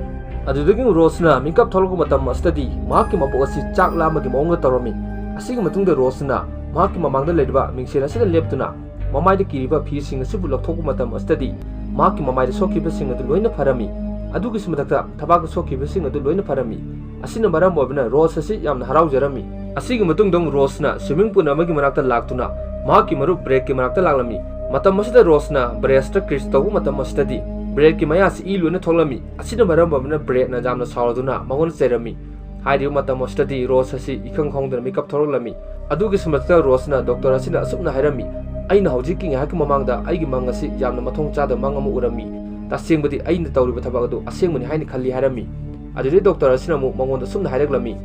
ꯑꯗꯨꯗꯒꯤ ꯔꯣꯁꯅ ꯃꯤꯀꯞ ꯊꯣꯛꯂꯛꯄ ꯃꯇꯝ ꯑꯁꯤꯗꯗꯤ ꯃꯍꯥꯛꯀꯤ ꯃꯕꯣꯛ ꯑꯁꯤ ꯆꯥꯛ ꯂꯥꯝꯕꯒꯤ ꯃꯑꯣꯡꯗ ꯇꯧꯔꯝꯃꯤ꯫ ꯑꯁꯤꯒꯤ ꯃꯇꯨꯡꯗ ꯔꯣꯁꯅ ꯃꯍꯥꯛꯀꯤ ꯃꯃꯥꯡꯗ ꯂꯩꯔꯤꯕ ꯃꯤꯡꯁꯦꯜ ꯑꯁꯤꯗ ꯂꯦꯞꯇꯨꯅ ꯃꯃꯥꯏꯗ ꯀꯤꯔꯤꯕ ꯐꯤꯁꯤꯡ ꯑꯁꯤꯕꯨ ꯂꯧꯊꯣꯛꯄ ꯃꯇꯝ ꯑꯁꯤꯗꯗꯤ ꯃꯍꯥꯛꯀꯤ ꯃꯃꯥꯏꯗ ꯁꯣꯛꯈꯤꯕꯁꯤꯡ ꯑꯗꯨ ꯂꯣꯏꯅ ꯐꯔꯝꯃꯤ꯫ ꯑꯗꯨꯒꯤꯁꯨ ꯃꯊꯛꯇ ꯊꯕꯥꯛꯇ ꯁꯣꯛꯈꯤꯕꯁꯤꯡ ꯑꯗꯨ ꯂꯣꯏꯅ ꯐꯔꯝꯃꯤ꯫ ꯑꯁꯤꯅ ꯃꯔꯝ ꯑꯣꯏꯕꯅ ꯔꯣꯁ ꯑꯁꯤ ꯌꯥꯝꯅ ꯍꯔꯥꯎꯖꯔꯝꯃꯤ꯫ ꯑꯁꯤꯒꯤ ꯃꯇꯨꯡꯗ ꯑꯃꯨꯛ ꯔꯣꯁꯅ ꯁ꯭ꯋꯤꯃꯤꯡ ꯄꯨꯜ ꯑꯃꯒꯤ ꯃꯅꯥꯛꯇ ꯂꯥꯛꯇꯨꯅ ꯃꯍꯥꯛꯀꯤ ꯃꯔꯨꯞ ꯕ꯭ꯔꯦꯗꯀꯤ ꯃꯅꯥꯛꯇ ꯂꯥꯛꯂꯝꯃꯤ꯫ ꯃꯇꯝ ꯑꯁꯤꯗ ꯔꯣꯁꯅ ꯕ꯭ꯔꯦꯁꯇ ꯀ꯭ꯔꯤꯁ ꯇꯧꯕ ꯃꯇꯝ ꯑꯁꯤꯗꯗꯤ ꯕ꯭ꯔꯦꯗꯀꯤ ꯃꯌꯥꯁꯤ ꯏ ꯂꯣꯏꯅ ꯊꯣꯛꯂꯝꯃꯤ꯫ ꯑꯁꯤꯅ ꯃꯔꯝ ꯑꯣꯏꯕꯅ ꯕ꯭ꯔꯦꯗꯅ ꯌꯥꯝꯅ ꯁꯥꯎꯔꯗꯨꯅ ꯃꯉꯣꯟꯗ ꯆꯩꯔꯝꯃꯤ꯫ ꯍꯥꯏꯔꯤꯕ ꯃꯇꯝ ꯑꯁꯤꯗꯗꯤ ꯔꯣꯁ ꯑꯁꯤ ꯏꯈꯪ ꯈꯪꯍꯧꯗꯅ ꯃꯤꯀꯞ ꯊꯣꯛꯂꯛꯂꯝꯃꯤ꯫ ꯑꯗꯨꯒꯤꯁꯨ ꯃꯊꯛꯇ ꯔꯣꯁꯅ ꯗꯣꯛꯇꯔ ꯑꯁꯤꯅ ꯑꯁꯨꯝꯅ ꯍꯥꯏꯔꯝꯃꯤ, "ꯑꯩꯅ ꯍꯧꯖꯤꯛꯀꯤ ꯉꯥꯏꯍꯥꯛꯀꯤ ꯃꯃꯥꯡꯗ ꯑꯩꯒꯤ ꯃꯪ ꯑꯁꯤ ꯌꯥꯝꯅ ꯃꯊꯣꯡ ꯆꯥꯗꯕ ꯃꯪ ꯑꯃ ꯎꯔꯝꯃꯤ꯫ ꯇꯁꯦꯡꯕꯗꯤ ꯑꯩꯅ ꯇꯧꯔꯤꯕ ꯊꯕꯛ ꯑꯗꯨ ꯑꯁꯦꯡꯕꯅꯤ ꯍꯥꯏꯅ ꯈꯜꯂꯤ" ꯍꯥꯏꯔꯝꯃꯤ꯫ ꯑꯗꯨꯗꯩ ꯗꯣꯛꯇꯔ ꯑꯁꯤꯅ ꯑꯃꯨꯛ ꯃꯉꯣꯟꯗ ꯑꯁꯨꯝꯅ ꯍꯥꯏꯔꯛꯂꯝꯃꯤ,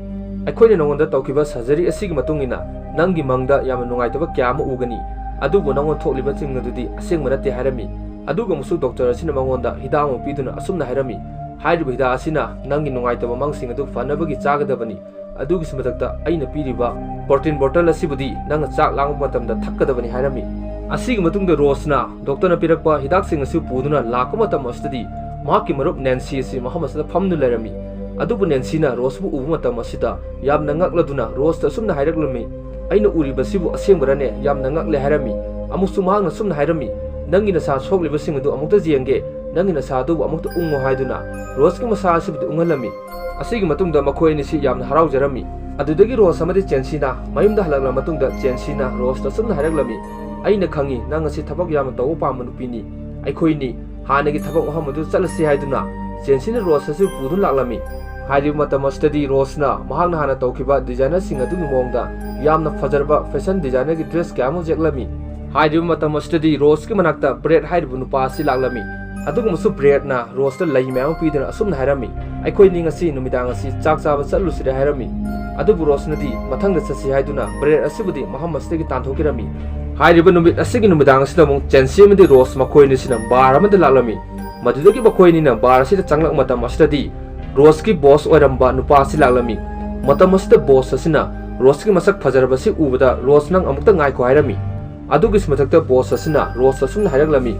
"ꯑꯩꯈꯣꯏꯅ ꯅꯉꯣꯟꯗ ꯇꯧꯈꯤꯕ ꯁꯔꯖꯔꯤ ꯑꯁꯤꯒꯤ ꯃꯇꯨꯡ ꯏꯟꯅ ꯅꯪꯒꯤ ꯃꯪꯗ ꯌꯥꯝꯅ ꯅꯨꯡꯉꯥꯏꯇꯕ ꯀꯌꯥ ꯑꯃ ꯎꯒꯅꯤ, ꯑꯗꯨꯕꯨ ꯅꯉꯣꯟꯗ ꯊꯣꯛꯂꯤꯕꯁꯤꯡ ꯑꯗꯨꯗꯤ ꯑꯁꯦꯡꯕ ꯅꯠꯇꯦ" ꯍꯥꯏꯔꯝꯃꯤ꯫ ꯑꯗꯨꯒ ꯑꯃꯨꯛꯁꯨ ꯗꯣꯛꯇꯔ ꯑꯁꯤꯅ ꯃꯉꯣꯟꯗ ꯍꯤꯗꯥꯛ ꯑꯃ ꯄꯤꯗꯨꯅ ꯑꯁꯨꯝꯅ ꯍꯥꯏꯔꯝꯃꯤ, "ꯍꯥꯏꯔꯤꯕ ꯍꯤꯗꯥꯛ ꯑꯁꯤꯅ ꯅꯪꯒꯤ ꯅꯨꯡꯉꯥꯏꯇꯕ ꯃꯪꯁꯤꯡ ꯑꯗꯨ ꯐꯅꯕꯒꯤ ꯆꯥꯒꯗꯕꯅꯤ꯫ ꯑꯗꯨꯒꯤꯁꯨ ꯃꯊꯛꯇ ꯑꯩꯅ ꯄꯤꯔꯤꯕ ꯄ꯭ꯔꯣꯇꯤꯟ ꯕꯣꯇꯜ ꯑꯁꯤꯕꯨꯗꯤ ꯅꯪꯅ ꯆꯥꯛ ꯂꯥꯝꯕ ꯃꯇꯝꯗ ꯊꯛꯀꯗꯕꯅꯤ" ꯍꯥꯏꯔꯝꯃꯤ꯫ ꯑꯁꯤꯒꯤ ꯃꯇꯨꯡꯗ ꯔꯣꯁꯅ ꯗꯣꯛꯇꯔꯅ ꯄꯤꯔꯛꯄ ꯍꯤꯗꯥꯛꯁꯤꯡ ꯑꯁꯤ ꯄꯨꯗꯨꯅ ꯂꯥꯛꯄ ꯃꯇꯝ ꯑꯁꯤꯗꯗꯤ ꯃꯍꯥꯛꯀꯤ ꯃꯔꯨꯞ ꯅꯦꯟꯁꯤ ꯑꯁꯤ ꯃꯐꯝ ꯑꯁꯤꯗ ꯐꯝꯗꯨꯅ ꯂꯩꯔꯝꯃꯤ꯫ ꯑꯗꯨꯕꯨ ꯅꯦꯟꯁꯤꯅ ꯔꯣꯁꯄꯨ ꯎꯕ ꯃꯇꯝ ꯑꯁꯤꯗ ꯌꯥꯝꯅ ꯉꯛꯂꯗꯨꯅ ꯔꯣꯁꯇ ꯑꯁꯨꯝꯅ ꯍꯥꯏꯔꯛꯂꯝꯃꯤ, "ꯑꯩꯅ ꯎꯔꯤꯕꯁꯤꯕꯨ ꯑꯁꯦꯡꯕꯔꯅꯦ? ꯌꯥꯝꯅ ꯉꯛꯂꯦ" ꯍꯥꯏꯔꯝꯃꯤ꯫ ꯑꯃꯨꯛꯁꯨ ꯃꯍꯥꯛꯅ ꯑꯁꯨꯝꯅ ꯍꯥꯏꯔꯝꯃꯤ, "ꯅꯪꯒꯤ ꯅꯁꯥ ꯁꯣꯛꯂꯤꯕꯁꯤꯡ ꯑꯗꯨ ꯑꯃꯨꯛꯇ ꯌꯦꯡꯒꯦ, ꯅꯪꯒꯤ ꯅꯁꯥ ꯑꯗꯨꯕꯨ ꯑꯃꯨꯛꯇ ꯎꯪꯉꯨ" ꯍꯥꯏꯗꯨꯅ ꯔꯣꯁꯀꯤ ꯃꯁꯥ ꯑꯁꯤꯕꯨꯗꯤ ꯎꯪꯍꯜꯂꯝꯃꯤ꯫ ꯑꯁꯤꯒꯤ ꯃꯇꯨꯡꯗ ꯃꯈꯣꯏ ꯑꯅꯤꯁꯤ ꯌꯥꯝꯅ ꯍꯔꯥꯎꯖꯔꯝꯃꯤ꯫ ꯑꯗꯨꯗꯒꯤ ꯔꯣꯁ ꯑꯃꯗꯤ ꯆꯦꯟꯁꯤꯅ ꯃꯌꯨꯝꯗ ꯍꯜꯂꯛꯂꯕ ꯃꯇꯨꯡꯗ ꯆꯦꯟꯁꯤꯅ ꯔꯣꯁꯇ ꯑꯁꯨꯝꯅ ꯍꯥꯏꯔꯛꯂꯝꯃꯤ, "ꯑꯩꯅ ꯈꯪꯏ, ꯅꯪ ꯑꯁꯤ ꯊꯕꯛ ꯌꯥꯝꯅ ꯇꯧꯕ ꯄꯥꯝꯕ ꯅꯨꯄꯤꯅꯤ꯫ ꯑꯩꯈꯣꯏꯅꯤ ꯍꯥꯟꯅꯒꯤ ꯊꯕꯛ ꯃꯐꯝ ꯑꯗꯨ ꯆꯠꯂꯁꯤ" ꯍꯥꯏꯗꯨꯅ ꯆꯦꯟꯁꯤꯅ ꯔꯣꯁ ꯑꯁꯤ ꯄꯨꯗꯨꯅ ꯂꯥꯛꯂꯝꯃꯤ꯫ ꯍꯥꯏꯔꯤꯕ ꯃꯇꯝ ꯑꯁꯤꯗꯗꯤ ꯔꯣꯁꯅ ꯃꯍꯥꯛꯅ ꯍꯥꯟꯅ ꯇꯧꯈꯤꯕ ꯗꯤꯖꯥꯏꯅꯔꯁꯤꯡ ꯑꯗꯨꯒꯤ ꯃꯑꯣꯡꯗ ꯌꯥꯝꯅ ꯐꯖꯔꯕ ꯐꯦꯁꯟ ꯗꯤꯖꯥꯏꯅꯔꯒꯤ ꯗ꯭ꯔꯦꯁ ꯀꯌꯥ ꯑꯃ ꯌꯦꯛꯂꯝꯃꯤ꯫ ꯍꯥꯏꯔꯤꯕ ꯃꯇꯝ ꯑꯁꯤꯗꯗꯤ ꯔꯣꯁꯀꯤ ꯃꯅꯥꯛꯇ ꯕ꯭ꯔꯦꯗ ꯍꯥꯏꯔꯤꯕ ꯅꯨꯄꯥ ꯑꯁꯤ ꯂꯥꯛꯂꯝꯃꯤ꯫ ꯑꯗꯨꯒꯨꯝꯕꯁꯨ ꯕ꯭ꯔꯦꯗꯅ ꯔꯣꯁꯇ ꯂꯩ ꯃꯌꯥꯝ ꯑꯃ ꯄꯤꯗꯨꯅ ꯑꯁꯨꯝꯅ ꯍꯥꯏꯔꯝꯃꯤ, "ꯑꯩꯈꯣꯏꯅꯤ ꯉꯁꯤ ꯅꯨꯃꯤꯗꯥꯡ ꯑꯁꯤ ꯆꯥꯛ ꯆꯥꯕ ꯆꯠꯂꯨꯁꯤꯔꯦ" ꯍꯥꯏꯔꯝꯃꯤ꯫ ꯑꯗꯨꯕꯨ ꯔꯣꯁꯅꯗꯤ ꯃꯊꯪꯗ ꯆꯠꯁꯤ ꯍꯥꯏꯗꯨꯅ ꯕ꯭ꯔꯦꯗ ꯑꯁꯤꯕꯨꯗꯤ ꯃꯐꯝ ꯑꯁꯤꯗꯒꯤ ꯇꯥꯟꯊꯣꯛꯄꯤꯔꯝꯃꯤ꯫ ꯍꯥꯏꯔꯤꯕ ꯅꯨꯃꯤꯠ ꯑꯁꯤꯒꯤ ꯅꯨꯃꯤꯗꯥꯡ ꯑꯁꯤꯗ ꯑꯃꯨꯛ ꯆꯦꯟꯁꯤ ꯑꯃꯗꯤ ꯔꯣꯁ ꯃꯈꯣꯏ ꯑꯅꯤꯁꯤꯅ ꯕꯥꯔ ꯑꯃꯗ ꯂꯥꯛꯂꯝꯃꯤ꯫ ꯃꯗꯨꯗꯒꯤ ꯃꯈꯣꯏ ꯑꯅꯤꯅ ꯕꯥꯔ ꯑꯁꯤꯗ ꯆꯪꯂꯛꯄ ꯃꯇꯝ ꯑꯁꯤꯗꯗꯤ ꯔꯣꯁꯀꯤ ꯕꯣꯁ ꯑꯣꯏꯔꯝꯕ ꯅꯨꯄꯥ ꯑꯁꯤ ꯂꯥꯛꯂꯝꯃꯤ꯫ ꯃꯇꯝ ꯑꯁꯤꯗ ꯕꯣꯁ ꯑꯁꯤꯅ ꯔꯣꯁꯀꯤ ꯃꯁꯛ ꯐꯖꯔꯕ ꯑꯁꯤ ꯎꯕꯗ, "ꯔꯣꯁ, ꯅꯪ ꯑꯃꯨꯛꯇ ꯉꯥꯏꯈꯣ" ꯍꯥꯏꯔꯝꯃꯤ꯫ ꯑꯗꯨꯒꯤꯁꯨ ꯃꯊꯛꯇ ꯕꯣꯁ ꯑꯁꯤꯅ ꯔꯣꯁ ꯑꯁꯨꯝꯅ ꯍꯥꯏꯔꯛꯂꯝꯃꯤ,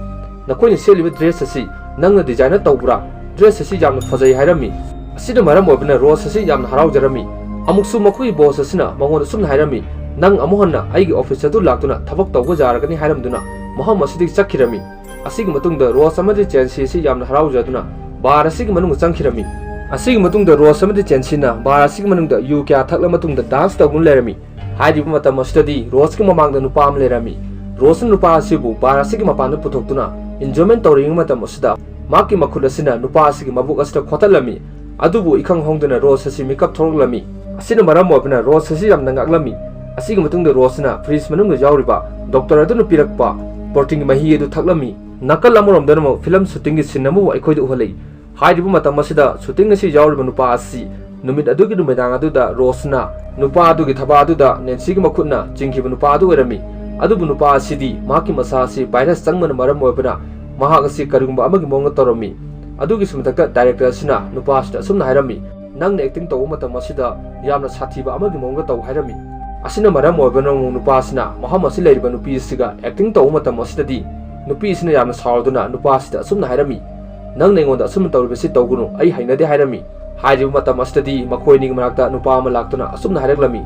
"ꯅꯈꯣꯏꯅ ꯁꯦꯠꯂꯤꯕ ꯗ꯭ꯔꯦꯁ ꯑꯁꯤ ꯅꯪꯅ ꯗꯤꯖꯥꯏꯅꯔ ꯇꯧꯕ꯭ꯔꯥ? ꯗ꯭ꯔꯦꯁ ꯑꯁꯤ ꯌꯥꯝꯅ ꯐꯖꯩ" ꯍꯥꯏꯔꯝꯃꯤ꯫ ꯑꯁꯤꯅ ꯃꯔꯝ ꯑꯣꯏꯕꯅ ꯔꯣꯁ ꯑꯁꯤ ꯌꯥꯝꯅ ꯍꯔꯥꯎꯖꯔꯝꯃꯤ꯫ ꯑꯃꯨꯛꯁꯨ ꯃꯈꯣꯏꯒꯤ ꯕꯣꯁ ꯑꯁꯤꯅ ꯃꯉꯣꯟꯗ ꯑꯁꯨꯝꯅ ꯍꯥꯏꯔꯝꯃꯤ, "ꯅꯪ ꯑꯃꯨꯛ ꯍꯟꯅ ꯑꯩꯒꯤ ꯑꯣꯐꯤꯁ ꯑꯗꯨ ꯂꯥꯛꯇꯨꯅ ꯊꯕꯛ ꯇꯧꯕ ꯌꯥꯔꯒꯅꯤ" ꯍꯥꯏꯔꯝꯗꯨꯅ ꯃꯐꯝ ꯑꯁꯤꯗꯒꯤ ꯆꯠꯈꯤꯔꯝꯃꯤ꯫ ꯑꯁꯤꯒꯤ ꯃꯇꯨꯡꯗ ꯔꯣꯁ ꯑꯃꯗꯤ ꯆꯦꯟꯁꯤ ꯑꯁꯤ ꯌꯥꯝꯅ ꯍꯔꯥꯎꯖꯗꯨꯅ ꯕꯥꯔ ꯑꯁꯤꯒꯤ ꯃꯅꯨꯡꯗ ꯆꯪꯈꯤꯔꯝꯃꯤ꯫ ꯑꯁꯤꯒꯤ ꯃꯇꯨꯡꯗ ꯔꯣꯁ ꯑꯃꯗꯤ ꯆꯦꯟꯁꯤꯅ ꯕꯥꯔ ꯑꯁꯤꯒꯤ ꯃꯅꯨꯡꯗ ꯌꯨ ꯀꯌꯥ ꯊꯛꯂ ꯃꯇꯨꯡꯗ ꯗꯥꯟꯁ ꯇꯧꯗꯨꯅ ꯂꯩꯔꯝꯃꯤ꯫ ꯍꯥꯏꯔꯤꯕ ꯃꯇꯝ ꯑꯁꯤꯗꯗꯤ ꯔꯣꯁꯀꯤ ꯃꯃꯥꯡꯗ ꯅꯨꯄꯥ ꯑꯃ ꯂꯩꯔꯝꯃꯤ꯫ ꯔꯣꯁꯅ ꯅꯨꯄꯥ ꯑꯁꯤꯕꯨ ꯕꯥꯔ ꯑꯁꯤꯒꯤ ꯃꯄꯥꯟꯗ ꯄꯨꯊꯣꯛꯇꯨꯅ ꯏꯟꯖꯣꯏꯃꯦꯟ ꯇꯧꯔꯤꯉꯩ ꯃꯇꯝ ꯑꯁꯤꯗ ꯃꯍꯥꯛꯀꯤ ꯃꯈꯨꯠ ꯑꯁꯤꯅ ꯅꯨꯄꯥ ꯑꯁꯤꯒꯤ ꯃꯕꯨꯛ ꯑꯁꯤꯗ ꯈꯣꯠꯇꯠꯂꯝꯃꯤ꯫ ꯑꯗꯨꯕꯨ ꯏꯈꯪ ꯈꯪꯍꯧꯗꯅ ꯔꯣꯁ ꯑꯁꯤ ꯃꯤꯀꯞ ꯊꯣꯛꯂꯛꯂꯝꯃꯤ꯫ ꯑꯁꯤꯅ ꯃꯔꯝ ꯑꯣꯏꯕꯅ ꯔꯣꯁ ꯑꯁꯤ ꯌꯥꯝꯅ ꯉꯛꯂꯝꯃꯤ꯫ ꯑꯁꯤꯒꯤ ꯃꯇꯨꯡꯗ ꯔꯣꯁꯅ ꯐ꯭ꯔꯤꯖ ꯃꯅꯨꯡꯗ ꯌꯥꯎꯔꯤꯕ ꯗꯣꯛꯇꯔ ꯑꯗꯨꯅ ꯄꯤꯔꯛꯄ ꯄ꯭ꯔꯣꯇꯤꯟꯒꯤ ꯃꯍꯤ ꯑꯗꯨ ꯊꯛꯂꯝꯃꯤ꯫ ꯅꯥꯀꯜ ꯑꯃꯔꯣꯝꯗꯅ ꯑꯃꯨꯛ ꯐꯤꯂꯝ ꯁꯨꯇꯤꯡꯒꯤ ꯁꯤꯟ ꯑꯃꯕꯨ ꯑꯩꯈꯣꯏꯗ ꯎꯍꯜꯂꯤ꯫ ꯍꯥꯏꯔꯤꯕ ꯃꯇꯝ ꯑꯁꯤꯗ ꯁꯨꯇꯤꯡ ꯑꯁꯤ ꯌꯥꯎꯔꯤꯕ ꯅꯨꯄꯥ ꯑꯁꯤ ꯅꯨꯃꯤꯠ ꯑꯗꯨꯒꯤ ꯅꯨꯃꯤꯗꯥꯡ ꯑꯗꯨꯗ ꯔꯣꯁꯅ ꯅꯨꯄꯥ ꯑꯗꯨꯒꯤ ꯊꯕꯥꯛ ꯑꯗꯨꯗ ꯅꯦꯟꯁꯤꯒꯤ ꯃꯈꯨꯠꯅ ꯆꯤꯡꯈꯤꯕ ꯅꯨꯄꯥ ꯑꯗꯨ ꯑꯣꯏꯔꯝꯃꯤ꯫ ꯑꯗꯨꯕꯨ ꯅꯨꯄꯥ ꯑꯁꯤꯗꯤ ꯃꯍꯥꯛꯀꯤ ꯃꯁꯥ ꯑꯁꯤ ꯚꯥꯏꯔꯁ ꯆꯪꯕꯅ ꯃꯔꯝ ꯑꯣꯏꯕꯅ ꯃꯍꯥꯛ ꯑꯁꯤ ꯀꯔꯤꯒꯨꯝꯕ ꯑꯃꯒꯤ ꯃꯑꯣꯡꯗ ꯇꯧꯔꯝꯃꯤ꯫ ꯑꯗꯨꯒꯤꯁꯨ ꯃꯊꯛꯇ ꯗꯥꯏꯔꯦꯛꯇꯔ ꯑꯁꯤꯅ ꯅꯨꯄꯥ ꯑꯁꯤꯗ ꯑꯁꯨꯝꯅ ꯍꯥꯏꯔꯝꯃꯤ, "ꯅꯪꯅ ꯑꯦꯛꯇꯤꯡ ꯇꯧꯕ ꯃꯇꯝ ꯑꯁꯤꯗ ꯌꯥꯝꯅ ꯁꯥꯊꯤꯕ ꯑꯃꯒꯤ ꯃꯑꯣꯡꯗ ꯇꯧ" ꯍꯥꯏꯔꯝꯃꯤ꯫ ꯑꯁꯤꯅ ꯃꯔꯝ ꯑꯣꯏꯕꯅ ꯑꯃꯨꯛ ꯅꯨꯄꯥ ꯑꯁꯤꯅ ꯃꯐꯝ ꯑꯁꯤ ꯂꯩꯔꯤꯕ ꯅꯨꯄꯤ ꯑꯁꯤꯒ ꯑꯦꯛꯇꯤꯡ ꯇꯧꯕ ꯃꯇꯝ ꯑꯁꯤꯗꯗꯤ ꯅꯨꯄꯤ ꯑꯁꯤꯅ ꯌꯥꯝꯅ ꯁꯥꯎꯔꯗꯨꯅ ꯅꯨꯄꯥ ꯑꯁꯤꯗ ꯑꯁꯨꯝꯅ ꯍꯥꯏꯔꯝꯃꯤ, "ꯅꯪꯅ ꯑꯩꯉꯣꯟꯗ ꯑꯁꯨꯝꯅ ꯇꯧꯔꯤꯕꯁꯤ ꯇꯧꯒꯅꯨ, ꯑꯩ ꯍꯩꯅꯗꯦ" ꯍꯥꯏꯔꯝꯃꯤ꯫ ꯍꯥꯏꯔꯤꯕ ꯃꯇꯝ ꯑꯁꯤꯗꯗꯤ ꯃꯈꯣꯏ ꯑꯅꯤꯒꯤ ꯃꯅꯥꯛꯇ ꯅꯨꯄꯥ ꯑꯃ ꯂꯥꯛꯇꯨꯅ ꯑꯁꯨꯝꯅ ꯍꯥꯏꯔꯛꯂꯝꯃꯤ,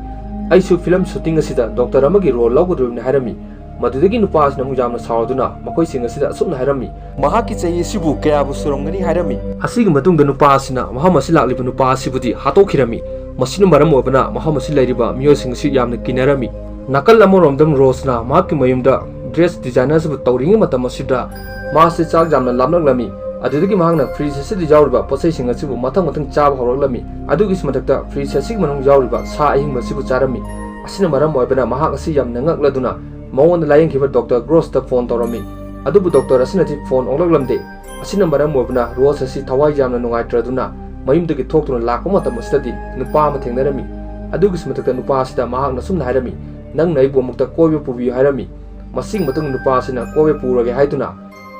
"ꯑꯩꯁꯨ ꯐꯤꯂꯝ ꯁꯨꯇꯤꯡ ꯑꯁꯤꯗ ꯗꯣꯛꯇꯔ ꯑꯃꯒꯤ ꯔꯣꯜ ꯂꯧꯒꯗꯧꯔꯤꯕꯅꯤ" ꯍꯥꯏꯔꯝꯃꯤ꯫ ꯃꯗꯨꯗꯒꯤ ꯅꯨꯄꯥ ꯑꯁꯤꯅ ꯑꯃꯨꯛ ꯌꯥꯝꯅ ꯁꯥꯎꯔꯗꯨꯅ ꯃꯈꯣꯏꯁꯤꯡ ꯑꯁꯤꯗ ꯑꯁꯨꯝꯅ ꯍꯥꯏꯔꯝꯃꯤ, "ꯃꯍꯥꯛꯀꯤ ꯆꯍꯤ ꯑꯁꯤꯕꯨ ꯀꯌꯥꯕꯨ ꯁꯨꯔꯝꯒꯅꯤ?" ꯍꯥꯏꯔꯝꯃꯤ꯫ ꯑꯁꯤꯒꯤ ꯃꯇꯨꯡꯗ ꯅꯨꯄꯥ ꯑꯁꯤꯅ ꯃꯐꯝ ꯑꯁꯤ ꯂꯥꯛꯂꯤꯕ ꯅꯨꯄꯥ ꯑꯁꯤꯕꯨꯗꯤ ꯍꯥꯠꯇꯣꯛꯈꯤꯔꯝꯃꯤ꯫ ꯃꯁꯤꯅ ꯃꯔꯝ ꯑꯣꯏꯕꯅ ꯃꯐꯝ ꯑꯁꯤ ꯂꯩꯔꯤꯕ ꯃꯤꯑꯣꯏꯁꯤꯡ ꯑꯁꯤ ꯌꯥꯝꯅ ꯀꯤꯅꯔꯝꯃꯤ꯫ ꯅꯥꯀꯜ ꯑꯃꯔꯣꯝꯗ ꯔꯣꯁꯅ ꯃꯍꯥꯛꯀꯤ ꯃꯌꯨꯝꯗ ꯗ꯭ꯔꯦꯁ ꯗꯤꯖꯥꯏꯅꯔ ꯑꯁꯤꯕꯨ ꯇꯧꯔꯤꯉꯩ ꯃꯇꯝ ꯑꯁꯤꯗ ꯃꯥꯁꯤ ꯆꯥꯛ ꯌꯥꯝꯅ ꯂꯥꯝꯂꯛꯂꯝꯃꯤ꯫ ꯑꯗꯨꯗꯒꯤ ꯃꯍꯥꯛꯅ ꯐ꯭ꯔꯤꯖ ꯑꯁꯤꯗ ꯌꯥꯎꯔꯤꯕ ꯄꯣꯠꯆꯩꯁꯤꯡ ꯑꯁꯤꯕꯨ ꯃꯊꯪ ꯃꯊꯪ ꯆꯥꯕ ꯍꯧꯔꯛꯂꯝꯃꯤ꯫ ꯑꯗꯨꯒꯤꯁꯨ ꯃꯊꯛꯇ ꯐ꯭ꯔꯤꯖ ꯑꯁꯤꯒꯤ ꯃꯅꯨꯡ ꯌꯥꯎꯔꯤꯕ ꯁꯥ ꯑꯍꯤꯡꯕ ꯑꯁꯤꯕꯨ ꯆꯥꯔꯝꯃꯤ꯫ ꯑꯁꯤꯅ ꯃꯔꯝ ꯑꯣꯏꯕꯅ ꯃꯍꯥꯛ ꯑꯁꯤ ꯌꯥꯝꯅ ꯉꯛꯂꯗꯨꯅ ꯃꯉꯣꯟꯗ ꯂꯥꯌꯦꯡꯈꯤꯕ ꯗꯣꯛꯇꯔ ꯒ꯭ꯔꯣꯁꯇ ꯐꯣꯟ ꯇꯧꯔꯝꯃꯤ꯫ ꯑꯗꯨꯕꯨ ꯗꯣꯛꯇꯔ ꯑꯁꯤꯅꯗꯤ ꯐꯣꯟ ꯑꯣꯛꯂꯛꯂꯝꯗꯦ꯫ ꯑꯁꯤꯅ ꯃꯔꯝ ꯑꯣꯏꯕꯅ ꯔꯣꯁ ꯑꯁꯤ ꯊꯋꯥꯏ ꯌꯥꯝꯅ ꯅꯨꯡꯉꯥꯏꯇ꯭ꯔꯗꯨꯅ ꯃꯌꯨꯝꯗꯒꯤ ꯊꯣꯛꯇꯨꯅ ꯂꯥꯛꯄ ꯃꯇꯝ ꯑꯁꯤꯗꯗꯤ ꯅꯨꯄꯥ ꯑꯃ ꯊꯦꯡꯅꯔꯝꯃꯤ꯫ ꯑꯗꯨꯒꯤꯁꯨ ꯃꯊꯛꯇ ꯅꯨꯄꯥ ꯑꯁꯤꯗ ꯃꯍꯥꯛꯅ ꯑꯁꯨꯝꯅ ꯍꯥꯏꯔꯝꯃꯤ, "ꯅꯪꯅ ꯑꯩꯕꯨ ꯑꯃꯨꯛꯇ ꯀꯣꯏꯕ ꯄꯨꯕꯤꯌꯨ" ꯍꯥꯏꯔꯝꯃꯤ꯫ ꯃꯁꯤꯒꯤ ꯃꯇꯨꯡꯗ ꯅꯨꯄꯥ ꯑꯁꯤꯅ ꯀꯣꯏꯕ ꯄꯨꯔꯒꯦ ꯍꯥꯏꯗꯨꯅ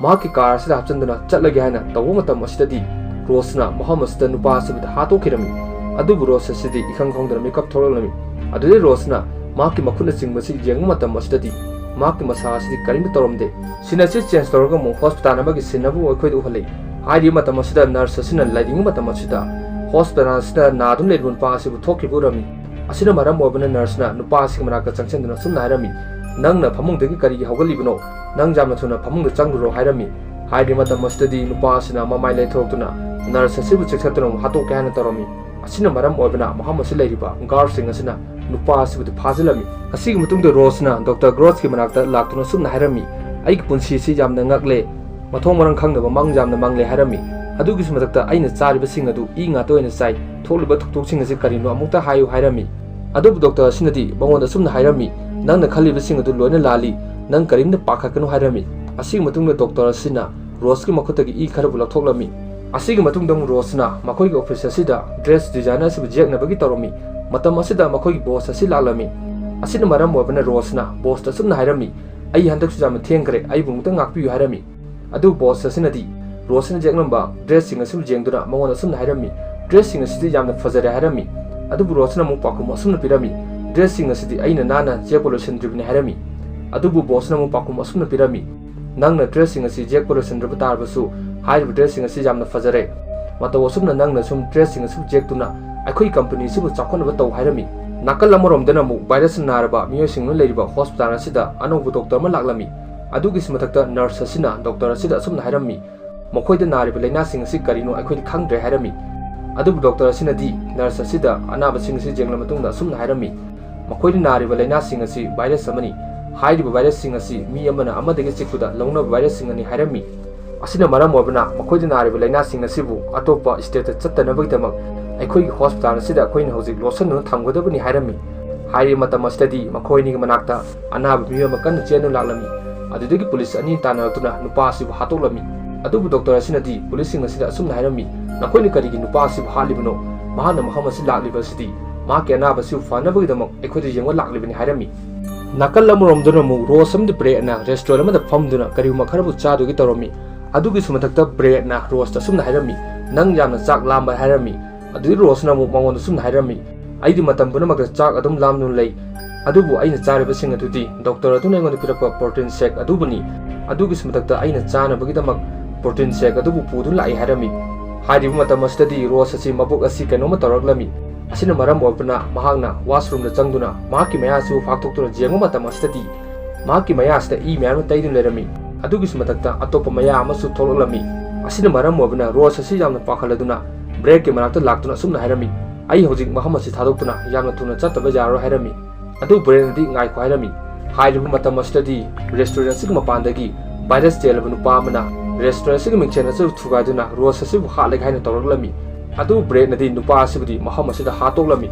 ꯃꯍꯥꯛꯀꯤ ꯀꯥꯔ ꯑꯁꯤꯗ ꯍꯥꯞꯆꯤꯟꯗꯨꯅ ꯆꯠꯂꯒꯦ ꯍꯥꯏꯅ ꯇꯧꯕ ꯃꯇꯝ ꯑꯁꯤꯗꯗꯤ ꯔꯣꯁꯅ ꯃꯐꯝ ꯑꯁꯤꯗ ꯅꯨꯄꯥ ꯑꯁꯤꯕꯨ ꯍꯥꯠꯇꯣꯛꯈꯤꯔꯝꯃꯤ꯫ ꯑꯗꯨꯕꯨ ꯔꯣꯁ ꯑꯁꯤꯗꯤ ꯏꯈꯪ ꯈꯪꯗꯅ ꯃꯤꯀꯞ ꯊꯣꯛꯂꯛꯂꯝꯃꯤ꯫ ꯑꯗꯨꯗꯩ ꯔꯣꯁꯅ ꯃꯍꯥꯛꯀꯤ ꯃꯈꯨꯠꯅꯆꯤꯡꯕꯁꯤ ꯌꯦꯡꯕ ꯃꯇꯝ ꯑꯁꯤꯗꯗꯤ ꯃꯍꯥꯛꯀꯤ ꯃꯁꯥ ꯑꯁꯤꯗꯤ ꯀꯔꯤꯝꯇ ꯇꯧꯔꯝꯗꯦ꯫ ꯁꯤꯟ ꯑꯁꯤ ꯆꯦꯟꯖ ꯇꯧꯔꯒ ꯑꯃꯨꯛ ꯍꯣꯁꯄꯤꯇꯥꯜ ꯑꯃꯒꯤ ꯁꯤꯟ ꯑꯃꯕꯨ ꯑꯩꯈꯣꯏꯗ ꯎꯍꯜꯂꯤ꯫ ꯍꯥꯏꯔꯤꯕ ꯃꯇꯝ ꯑꯁꯤꯗ ꯅꯔꯁ ꯑꯁꯤꯅ ꯂꯥꯏꯌꯦꯡꯕ ꯃꯇꯝ ꯑꯁꯤꯗ ꯍꯣꯁꯄꯤꯇꯥꯜ ꯑꯁꯤꯗ ꯅꯥꯗꯨꯅ ꯂꯩꯔꯤꯕ ꯅꯨꯄꯥ ꯑꯁꯤꯕꯨ ꯊꯣꯛꯈꯤꯕ ꯎꯔꯝꯃꯤ꯫ ꯑꯁꯤꯅ ꯃꯔꯝ ꯑꯣꯏꯕꯅ ꯅꯔꯁꯅ ꯅꯨꯄꯥ ꯑꯁꯤꯒꯤ ꯃꯅꯥꯛꯇ ꯆꯪꯁꯤꯟꯗꯨꯅ ꯑꯁꯨꯝꯅ ꯍꯥꯏꯔꯝꯃꯤ, "ꯅꯪꯅ ꯐꯃꯨꯡꯗꯒꯤ ꯀꯔꯤꯒꯤ ꯍꯧꯒꯠꯂꯤꯕꯅꯣ? ꯅꯪ ꯌꯥꯝꯅ ꯊꯨꯅ ꯐꯃꯨꯡꯗ ꯆꯪꯂꯨꯔꯣ" ꯍꯥꯏꯔꯝꯃꯤ꯫ ꯍꯥꯏꯔꯤꯕ ꯃꯇꯝ ꯑꯁꯤꯗꯗꯤ ꯅꯨꯄꯥ ꯑꯁꯤꯅ ꯃꯃꯥꯏ ꯂꯩꯊꯣꯔꯛꯇꯨꯅ ꯅꯔꯁ ꯑꯁꯤꯕꯨ ꯆꯤꯛꯊꯠꯇꯨꯅ ꯑꯃꯨꯛ ꯍꯥꯠꯇꯣꯛꯀꯦ ꯍꯥꯏꯅ ꯇꯧꯔꯝꯃꯤ꯫ ꯑꯁꯤꯅ ꯃꯔꯝ ꯑꯣꯏꯕꯅ ꯃꯐꯝ ꯑꯁꯤ ꯂꯩꯔꯤꯕ ꯒꯥꯔꯗꯁꯤꯡ ꯑꯁꯤꯅ ꯅꯨꯄꯥ ꯑꯁꯤꯕꯨꯗꯤ ꯐꯥꯖꯤꯜꯂꯝꯃꯤ꯫ ꯑꯁꯤꯒꯤ ꯃꯇꯨꯡꯗ ꯔꯣꯁꯅ ꯗꯣꯛꯇꯔ ꯒ꯭ꯔꯣꯁꯀꯤ ꯃꯅꯥꯛꯇ ꯂꯥꯛꯇꯨꯅ ꯑꯁꯨꯝꯅ ꯍꯥꯏꯔꯝꯃꯤ, "ꯑꯩꯒꯤ ꯄꯨꯟꯁꯤ ꯑꯁꯤ ꯌꯥꯝꯅ ꯉꯛꯂꯦ꯫ ꯃꯊꯣꯡ ꯃꯔꯝ ꯈꯪꯗꯕ ꯃꯪ ꯌꯥꯝꯅ ꯃꯪꯂꯦ" ꯍꯥꯏꯔꯝꯃꯤ꯫ ꯑꯗꯨꯒꯤꯁꯨ ꯃꯊꯛꯇ ꯑꯩꯅ ꯆꯥꯔꯤꯕꯁꯤꯡ ꯑꯗꯨ ꯏ ꯉꯥꯛꯇ ꯑꯣꯏꯅ ꯆꯥꯏ꯫ ꯊꯣꯛꯂꯤꯕ ꯊꯧꯗꯣꯛꯁꯤꯡ ꯑꯁꯤ ꯀꯔꯤꯅꯣ ꯑꯃꯨꯛꯇ ꯍꯥꯏꯌꯨ ꯍꯥꯏꯔꯝꯃꯤ꯫ ꯑꯗꯨꯕꯨ ꯗꯣꯛꯇꯔ ꯑꯁꯤꯅꯗꯤ ꯃꯉꯣꯟꯗ ꯑꯁꯨꯝꯅ ꯍꯥꯏꯔꯝꯃꯤ, "ꯅꯪꯅ ꯈꯜꯂꯤꯕꯁꯤꯡ ꯑꯗꯨ ꯂꯣꯏꯅ ꯂꯥꯜꯂꯤ꯫ ꯅꯪ ꯀꯔꯤꯝꯇ ꯄꯥꯈꯠꯀꯅꯨ" ꯍꯥꯏꯔꯝꯃꯤ꯫ ꯑꯁꯤꯒꯤ ꯃꯇꯨꯡꯗ ꯗꯣꯛꯇꯔ ꯑꯁꯤꯅ ꯔꯣꯁꯀꯤ ꯃꯈꯨꯠꯇꯒꯤ ꯏ ꯈꯔꯕꯨ ꯂꯧꯊꯣꯛꯂꯝꯃꯤ꯫ ꯑꯁꯤꯒꯤ ꯃꯇꯨꯡꯗ ꯑꯃꯨꯛ ꯔꯣꯁꯅ ꯃꯈꯣꯏꯒꯤ ꯑꯣꯐꯤꯁ ꯑꯁꯤꯗ ꯗ꯭ꯔꯦꯁ ꯗꯤꯖꯥꯏꯅꯔ ꯑꯁꯤꯕꯨ ꯌꯦꯛꯅꯕꯒꯤ ꯇꯧꯔꯝꯃꯤ꯫ ꯃꯇꯝ ꯑꯁꯤꯗ ꯃꯈꯣꯏꯒꯤ ꯕꯣꯁ ꯑꯁꯤ ꯂꯥꯛꯂꯝꯃꯤ꯫ ꯑꯁꯤꯅ ꯃꯔꯝ ꯑꯣꯏꯕꯅ ꯔꯣꯁꯅ ꯕꯣꯁꯇ ꯑꯁꯨꯝꯅ ꯍꯥꯏꯔꯝꯃꯤ, "ꯑꯩ ꯍꯟꯗꯛꯁꯨ ꯌꯥꯝꯅ ꯊꯦꯡꯈ꯭ꯔꯦ, ꯑꯩꯕꯨ ꯑꯃꯨꯛꯇ ꯉꯥꯛꯄꯤꯌꯨ" ꯍꯥꯏꯔꯝꯃꯤ꯫ ꯑꯗꯨꯕꯨ ꯕꯣꯁ ꯑꯁꯤꯅꯗꯤ ꯔꯣꯁꯅ ꯌꯦꯛꯂꯝꯕ ꯗ꯭ꯔꯦꯁꯁꯤꯡ ꯑꯁꯤꯕꯨ ꯌꯦꯡꯗꯨꯅ ꯃꯉꯣꯟꯗ ꯑꯁꯨꯝꯅ ꯍꯥꯏꯔꯝꯃꯤ, "ꯗ꯭ꯔꯦꯁꯁꯤꯡ ꯑꯁꯤꯗꯤ ꯌꯥꯝꯅ ꯐꯖꯔꯦ" ꯍꯥꯏꯔꯝꯃꯤ꯫ ꯑꯗꯨꯕꯨ ꯔꯣꯁꯅ ꯑꯃꯨꯛ ꯄꯥꯎꯈꯨꯝ ꯑꯁꯨꯝꯅ ꯄꯤꯔꯝꯃꯤ, "ꯗ꯭ꯔꯦꯁꯁꯤꯡ ꯑꯁꯤꯗꯤ ꯑꯩꯅ ꯅꯥꯟꯅ ꯌꯦꯛꯄ ꯂꯣꯏꯁꯤꯟꯗ꯭ꯔꯤꯕꯅꯤ" ꯍꯥꯏꯔꯝꯃꯤ꯫ ꯑꯗꯨꯕꯨ ꯕꯣꯁꯅ ꯑꯃꯨꯛ ꯄꯥꯎꯈꯨꯝ ꯑꯁꯨꯝꯅ ꯄꯤꯔꯝꯃꯤ, "ꯅꯪꯅ ꯗ꯭ꯔꯦꯁꯁꯤꯡ ꯑꯁꯤ ꯌꯦꯛꯄ ꯂꯣꯏꯁꯤꯟꯗ꯭ꯔꯕ ꯇꯥꯔꯕꯁꯨ, ꯍꯥꯏꯔꯤꯕ ꯗ꯭ꯔꯦꯁꯁꯤꯡ ꯑꯁꯤ ꯌꯥꯝꯅ ꯐꯖꯔꯦ꯫ ꯃꯇꯧ ꯑꯁꯨꯝꯅ ꯅꯪꯅ ꯁꯨꯝ ꯗ꯭ꯔꯦꯁꯁꯤꯡ ꯑꯁꯤ ꯌꯦꯛꯇꯨꯅ ꯑꯩꯈꯣꯏ ꯀꯝꯄꯅꯤ ꯑꯁꯤꯕꯨ ꯆꯥꯎꯈꯠꯅꯕ ꯇꯧ" ꯍꯥꯏꯔꯝꯃꯤ꯫ ꯅꯥꯀꯜ ꯑꯃꯔꯣꯝꯗꯅ ꯑꯃꯨꯛ ꯚꯥꯏꯔꯁꯅ ꯅꯥꯔꯕ ꯃꯤꯑꯣꯏꯁꯤꯡꯅ ꯂꯩꯔꯤꯕ ꯍꯣꯁꯄꯤꯇꯥꯜ ꯑꯁꯤꯗ ꯑꯅꯧꯕ ꯗꯣꯛꯇꯔ ꯑꯃ ꯂꯥꯛꯂꯝꯃꯤ꯫ ꯑꯗꯨꯒꯤꯁꯨ ꯃꯊꯛꯇ ꯅꯔꯁ ꯑꯁꯤꯅ ꯗꯣꯛꯇꯔ ꯑꯁꯤꯗ ꯑꯁꯨꯝꯅ ꯍꯥꯏꯔꯝꯃꯤ, "ꯃꯈꯣꯏꯗ ꯅꯥꯔꯤꯕ ꯂꯥꯏꯅꯥꯁꯤꯡ ꯑꯁꯤ ꯀꯔꯤꯅꯣ ꯑꯩꯈꯣꯏꯗꯤ ꯈꯪꯗ꯭ꯔꯦ" ꯍꯥꯏꯔꯝꯃꯤ꯫ ꯑꯗꯨꯕꯨ ꯗꯣꯛꯇꯔ ꯑꯁꯤꯅꯗꯤ ꯅꯔꯁ ꯑꯁꯤꯗ ꯑꯅꯥꯕꯁꯤꯡ ꯑꯁꯤ ꯌꯦꯡꯂ ꯃꯇꯨꯡꯗ ꯑꯁꯨꯝꯅ ꯍꯥꯏꯔꯝꯃꯤ, "ꯃꯈꯣꯏꯗ ꯅꯥꯔꯤꯕ ꯂꯥꯏꯅꯥꯁꯤꯡ ꯑꯁꯤ ꯚꯥꯏꯔꯁ ꯑꯃꯅꯤ꯫ ꯍꯥꯏꯔꯤꯕ ꯚꯥꯏꯔꯁꯁꯤꯡ ꯑꯁꯤ ꯃꯤ ꯑꯃꯅ ꯑꯃꯗꯒꯤ ꯆꯤꯛꯄꯗ ꯂꯧꯅꯕ ꯚꯥꯏꯔꯁꯁꯤꯡꯅꯤ" ꯍꯥꯏꯔꯝꯃꯤ꯫ ꯑꯁꯤꯅ ꯃꯔꯝ ꯑꯣꯏꯕꯅ ꯃꯈꯣꯏꯗ ꯅꯥꯔꯤꯕ ꯂꯥꯏꯅꯥꯁꯤꯡ ꯑꯁꯤꯕꯨ ꯑꯇꯣꯞꯄ ꯁ꯭ꯇꯦꯠꯇ ꯆꯠꯇꯅꯕꯒꯤꯗꯃꯛ ꯑꯩꯈꯣꯏꯒꯤ ꯍꯣꯁꯄꯤꯇꯥꯜ ꯑꯁꯤꯗ ꯑꯩꯈꯣꯏꯅ ꯍꯧꯖꯤꯛ ꯂꯣꯠꯁꯤꯟꯗꯨꯅ ꯊꯝꯒꯗꯕꯅꯤ ꯍꯥꯏꯔꯝꯃꯤ꯫ ꯍꯥꯏꯔꯤꯕ ꯃꯇꯝ ꯑꯁꯤꯗꯗꯤ ꯃꯈꯣꯏ ꯑꯅꯤꯒꯤ ꯃꯅꯥꯛꯇ ꯑꯅꯥꯕ ꯃꯤꯑꯣꯏ ꯑꯃ ꯀꯟꯅ ꯆꯦꯟꯗꯨꯅ ꯂꯥꯛꯂꯝꯃꯤ꯫ ꯑꯗꯨꯗꯒꯤ ꯄꯨꯂꯤꯁ ꯑꯅꯤ ꯇꯥꯟꯅꯔꯛꯇꯨꯅ ꯅꯨꯄꯥ ꯑꯁꯤꯕꯨ ꯍꯥꯠꯇꯣꯛꯂꯝꯃꯤ꯫ ꯑꯗꯨꯕꯨ ꯗꯣꯛꯇꯔ ꯑꯁꯤꯅꯗꯤ ꯄꯨꯂꯤꯁꯁꯤꯡ ꯑꯁꯤꯗ ꯑꯁꯨꯝꯅ ꯍꯥꯏꯔꯝꯃꯤ, "ꯅꯈꯣꯏꯅ ꯀꯔꯤꯒꯤ ꯅꯨꯄꯥ ꯑꯁꯤꯕꯨ ꯍꯥꯠꯂꯤꯕꯅꯣ? ꯃꯍꯥꯛꯅ ꯃꯐꯝ ꯑꯁꯤ ꯂꯥꯛꯂꯤꯕ ꯑꯁꯤꯗꯤ ꯃꯍꯥꯛꯀꯤ ꯑꯅꯥꯕ ꯑꯁꯤꯕꯨ ꯐꯅꯕꯒꯤꯗꯃꯛ ꯑꯩꯈꯣꯏꯗ ꯌꯦꯡꯕ ꯂꯥꯛꯂꯤꯕꯅꯤ" ꯍꯥꯏꯔꯝꯃꯤ꯫ ꯅꯥꯀꯜ ꯑꯃꯔꯣꯝꯗꯅ ꯑꯃꯨꯛ ꯔꯣꯁ ꯑꯃꯗꯤ ꯕ꯭ꯔꯦꯗꯅ ꯔꯦꯁꯇꯨꯔꯦꯟ ꯑꯃꯗ ꯐꯝꯗꯨꯅ ꯀꯔꯤꯒꯨꯝꯕ ꯈꯔꯕꯨ ꯆꯥꯗꯨꯒꯤ ꯇꯧꯔꯝꯃꯤ꯫ ꯑꯗꯨꯒꯤꯁꯨ ꯃꯊꯛꯇ ꯕ꯭ꯔꯦꯗꯅ ꯔꯣꯁꯇ ꯑꯁꯨꯝꯅ ꯍꯥꯏꯔꯝꯃꯤ, "ꯅꯪ ꯌꯥꯝꯅ ꯆꯥꯛ ꯂꯥꯝꯕ" ꯍꯥꯏꯔꯝꯃꯤ꯫ ꯑꯗꯨꯗꯤ ꯔꯣꯁꯅ ꯑꯃꯨꯛ ꯃꯉꯣꯟꯗ ꯑꯁꯨꯝꯅ ꯍꯥꯏꯔꯝꯃꯤ, "ꯑꯩꯗꯤ ꯃꯇꯝ ꯄꯨꯝꯅꯃꯛꯇ ꯆꯥꯛ ꯑꯗꯨꯝ ꯂꯥꯝꯗꯨꯅ ꯂꯩ, ꯑꯗꯨꯕꯨ ꯑꯩꯅ ꯆꯥꯔꯤꯕꯁꯤꯡ ꯑꯗꯨꯗꯤ ꯗꯣꯛꯇꯔ ꯑꯗꯨꯅ ꯑꯩꯉꯣꯟꯗ ꯄꯤꯔꯛꯄ ꯄ꯭ꯔꯣꯇꯤꯟ ꯁꯦꯛ ꯑꯗꯨꯕꯨꯅꯤ꯫ ꯑꯗꯨꯒꯤꯁꯨ ꯃꯊꯛꯇ ꯑꯩꯅ ꯆꯥꯅꯕꯒꯤꯗꯃꯛ ꯄ꯭ꯔꯣꯇꯤꯟ ꯁꯦꯛ ꯑꯗꯨꯕꯨ ꯄꯨꯗꯨꯅ ꯂꯥꯛꯏ" ꯍꯥꯏꯔꯝꯃꯤ꯫ ꯍꯥꯏꯔꯤꯕ ꯃꯇꯝ ꯑꯁꯤꯗꯗꯤ ꯔꯣꯁ ꯑꯁꯤ ꯃꯕꯨꯛ ꯑꯁꯤ ꯀꯩꯅꯣꯝꯃ ꯇꯧꯔꯛꯂꯝꯃꯤ꯫ ꯑꯁꯤꯅ ꯃꯔꯝ ꯑꯣꯏꯕꯅ ꯃꯍꯥꯛꯅ ꯋꯥꯁꯔꯨꯝꯗ ꯆꯪꯗꯨꯅ ꯃꯍꯥꯛꯀꯤ ꯃꯌꯥ ꯑꯁꯤꯕꯨ ꯐꯥꯛꯇꯣꯛꯇꯨꯅ ꯌꯦꯡꯕ ꯃꯇꯝ ꯑꯁꯤꯗꯗꯤ ꯃꯍꯥꯛꯀꯤ ꯃꯌꯥ ꯑꯁꯤꯗ ꯏ ꯃꯌꯥꯝ ꯑꯃ ꯇꯩꯗꯨꯅ ꯂꯩꯔꯝꯃꯤ꯫ ꯑꯗꯨꯒꯤꯁꯨ ꯃꯊꯛꯇ ꯑꯇꯣꯞꯄ ꯃꯌꯥ ꯑꯃꯁꯨ ꯊꯣꯛꯂꯛꯂꯝꯃꯤ꯫ ꯑꯁꯤꯅ ꯃꯔꯝ ꯑꯣꯏꯕꯅ ꯔꯣꯁ ꯑꯁꯤ ꯌꯥꯝꯅ ꯄꯥꯈꯠꯂꯗꯨꯅ ꯕ꯭ꯔꯦꯗꯀꯤ ꯃꯅꯥꯛꯇ ꯂꯥꯛꯇꯨꯅ ꯑꯁꯨꯝꯅ ꯍꯥꯏꯔꯝꯃꯤ, "ꯑꯩ ꯍꯧꯖꯤꯛ ꯃꯐꯝ ꯑꯁꯤ ꯊꯥꯗꯣꯛꯇꯨꯅ ꯌꯥꯝꯅ ꯊꯨꯅ ꯆꯠꯇꯕ ꯌꯥꯔꯔꯣꯏ" ꯍꯥꯏꯔꯝꯃꯤ꯫ ꯑꯗꯨ ꯕ꯭ꯔꯦꯗꯅꯗꯤ ꯉꯥꯏꯈꯣ ꯍꯥꯏꯔꯝꯃꯤ꯫ ꯍꯥꯏꯔꯤꯕ ꯃꯇꯝ ꯑꯁꯤꯗꯗꯤ ꯔꯦꯁꯇꯨꯔꯦꯟ ꯑꯁꯤꯒꯤ ꯃꯄꯥꯟꯗꯒꯤ ꯚꯥꯏꯔꯁ ꯆꯦꯜꯂꯕ ꯅꯨꯄꯥ ꯑꯃꯅ ꯔꯦꯁꯇꯨꯔꯦꯟ ꯑꯁꯤꯒꯤ ꯃꯤꯡꯁꯦꯜ ꯑꯁꯤꯕꯨ ꯊꯨꯒꯥꯏꯗꯨꯅ ꯔꯣꯁ ꯑꯁꯤꯕꯨ ꯍꯥꯠꯂꯒꯦ ꯍꯥꯏꯅ ꯇꯧꯔꯛꯂꯝꯃꯤ꯫ ꯑꯗꯨꯕꯨ ꯕ꯭ꯔꯦꯗꯅꯗꯤ ꯅꯨꯄꯥ ꯑꯁꯤꯕꯨꯗꯤ ꯃꯐꯝ ꯑꯁꯤꯗ ꯍꯥꯠꯇꯣꯛꯂꯝꯃꯤ꯫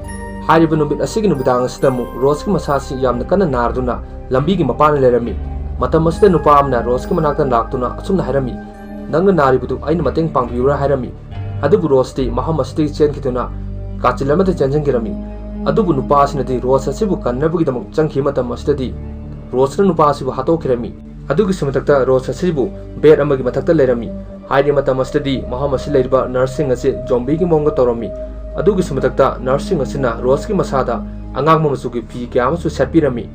ꯍꯥꯏꯔꯤꯕ ꯅꯨꯃꯤꯠ ꯑꯁꯤꯒꯤ ꯅꯨꯃꯤꯗꯥꯡ ꯑꯁꯤꯗ ꯑꯃꯨꯛ ꯔꯣꯁꯀꯤ ꯃꯁꯥ ꯑꯁꯤ ꯌꯥꯝꯅ ꯀꯟꯅ ꯅꯥꯔꯗꯨꯅ ꯂꯝꯕꯤꯒꯤ ꯃꯄꯥꯟꯗ ꯂꯩꯔꯝꯃꯤ꯫ ꯃꯇꯝ ꯑꯁꯤꯗ ꯅꯨꯄꯥ ꯑꯃꯅ ꯔꯣꯁꯀꯤ ꯃꯅꯥꯛꯇ ꯂꯥꯛꯇꯨꯅ ꯑꯁꯨꯝꯅ ꯍꯥꯏꯔꯝꯃꯤ, "ꯅꯪꯅ ꯅꯥꯔꯤꯕꯗꯨ ꯑꯩꯅ ꯃꯇꯦꯡ ꯄꯥꯡꯕꯤꯌꯨꯔꯥ?" ꯍꯥꯏꯔꯝꯃꯤ꯫ ꯑꯗꯨꯕꯨ ꯔꯣꯁꯇꯤ ꯃꯐꯝ ꯑꯁꯤꯗꯒꯤ ꯆꯦꯟꯈꯤꯗꯨꯅ ꯀꯥꯆꯤꯟ ꯑꯃꯗ ꯆꯦꯟꯁꯤꯟꯈꯤꯔꯝꯃꯤ꯫ ꯑꯗꯨꯕꯨ ꯅꯨꯄꯥ ꯑꯁꯤꯅꯗꯤ ꯔꯣꯁ ꯑꯁꯤꯕꯨ ꯀꯟꯅꯕꯒꯤꯗꯃꯛ ꯆꯪꯈꯤꯕ ꯃꯇꯝ ꯑꯁꯤꯗꯗꯤ ꯔꯣꯁꯅ ꯅꯨꯄꯥ ꯑꯁꯤꯕꯨ ꯍꯥꯠꯇꯣꯛꯈꯤꯔꯝꯃꯤ꯫ ꯑꯗꯨꯒꯤꯁꯨ ꯃꯊꯛꯇ ꯔꯣꯁ ꯑꯁꯤꯕꯨ ꯕꯦꯗ ꯑꯃꯒꯤ ꯃꯊꯛꯇ ꯂꯩꯔꯝꯃꯤ꯫ ꯍꯥꯏꯔꯤꯕ ꯃꯇꯝ ꯑꯁꯤꯗꯗꯤ ꯃꯐꯝ ꯑꯁꯤ ꯂꯩꯔꯤꯕ ꯅꯔꯁꯁꯤꯡ ꯑꯁꯤ ꯖꯣꯝꯕꯤꯒꯤ ꯃꯑꯣꯡꯗ ꯇꯧꯔꯝꯃꯤ꯫ ꯑꯗꯨꯒꯤꯁꯨ ꯃꯊꯛꯇ ꯅꯔꯁꯁꯤꯡ ꯑꯁꯤꯅ ꯔꯣꯁꯀꯤ ꯃꯁꯥꯗ ꯑꯉꯥꯡꯕ ꯃꯆꯨꯒꯤ ꯐꯤ ꯀꯌꯥ ꯑꯃꯁꯨ ꯁꯦꯠꯄꯤꯔꯝꯃꯤ꯫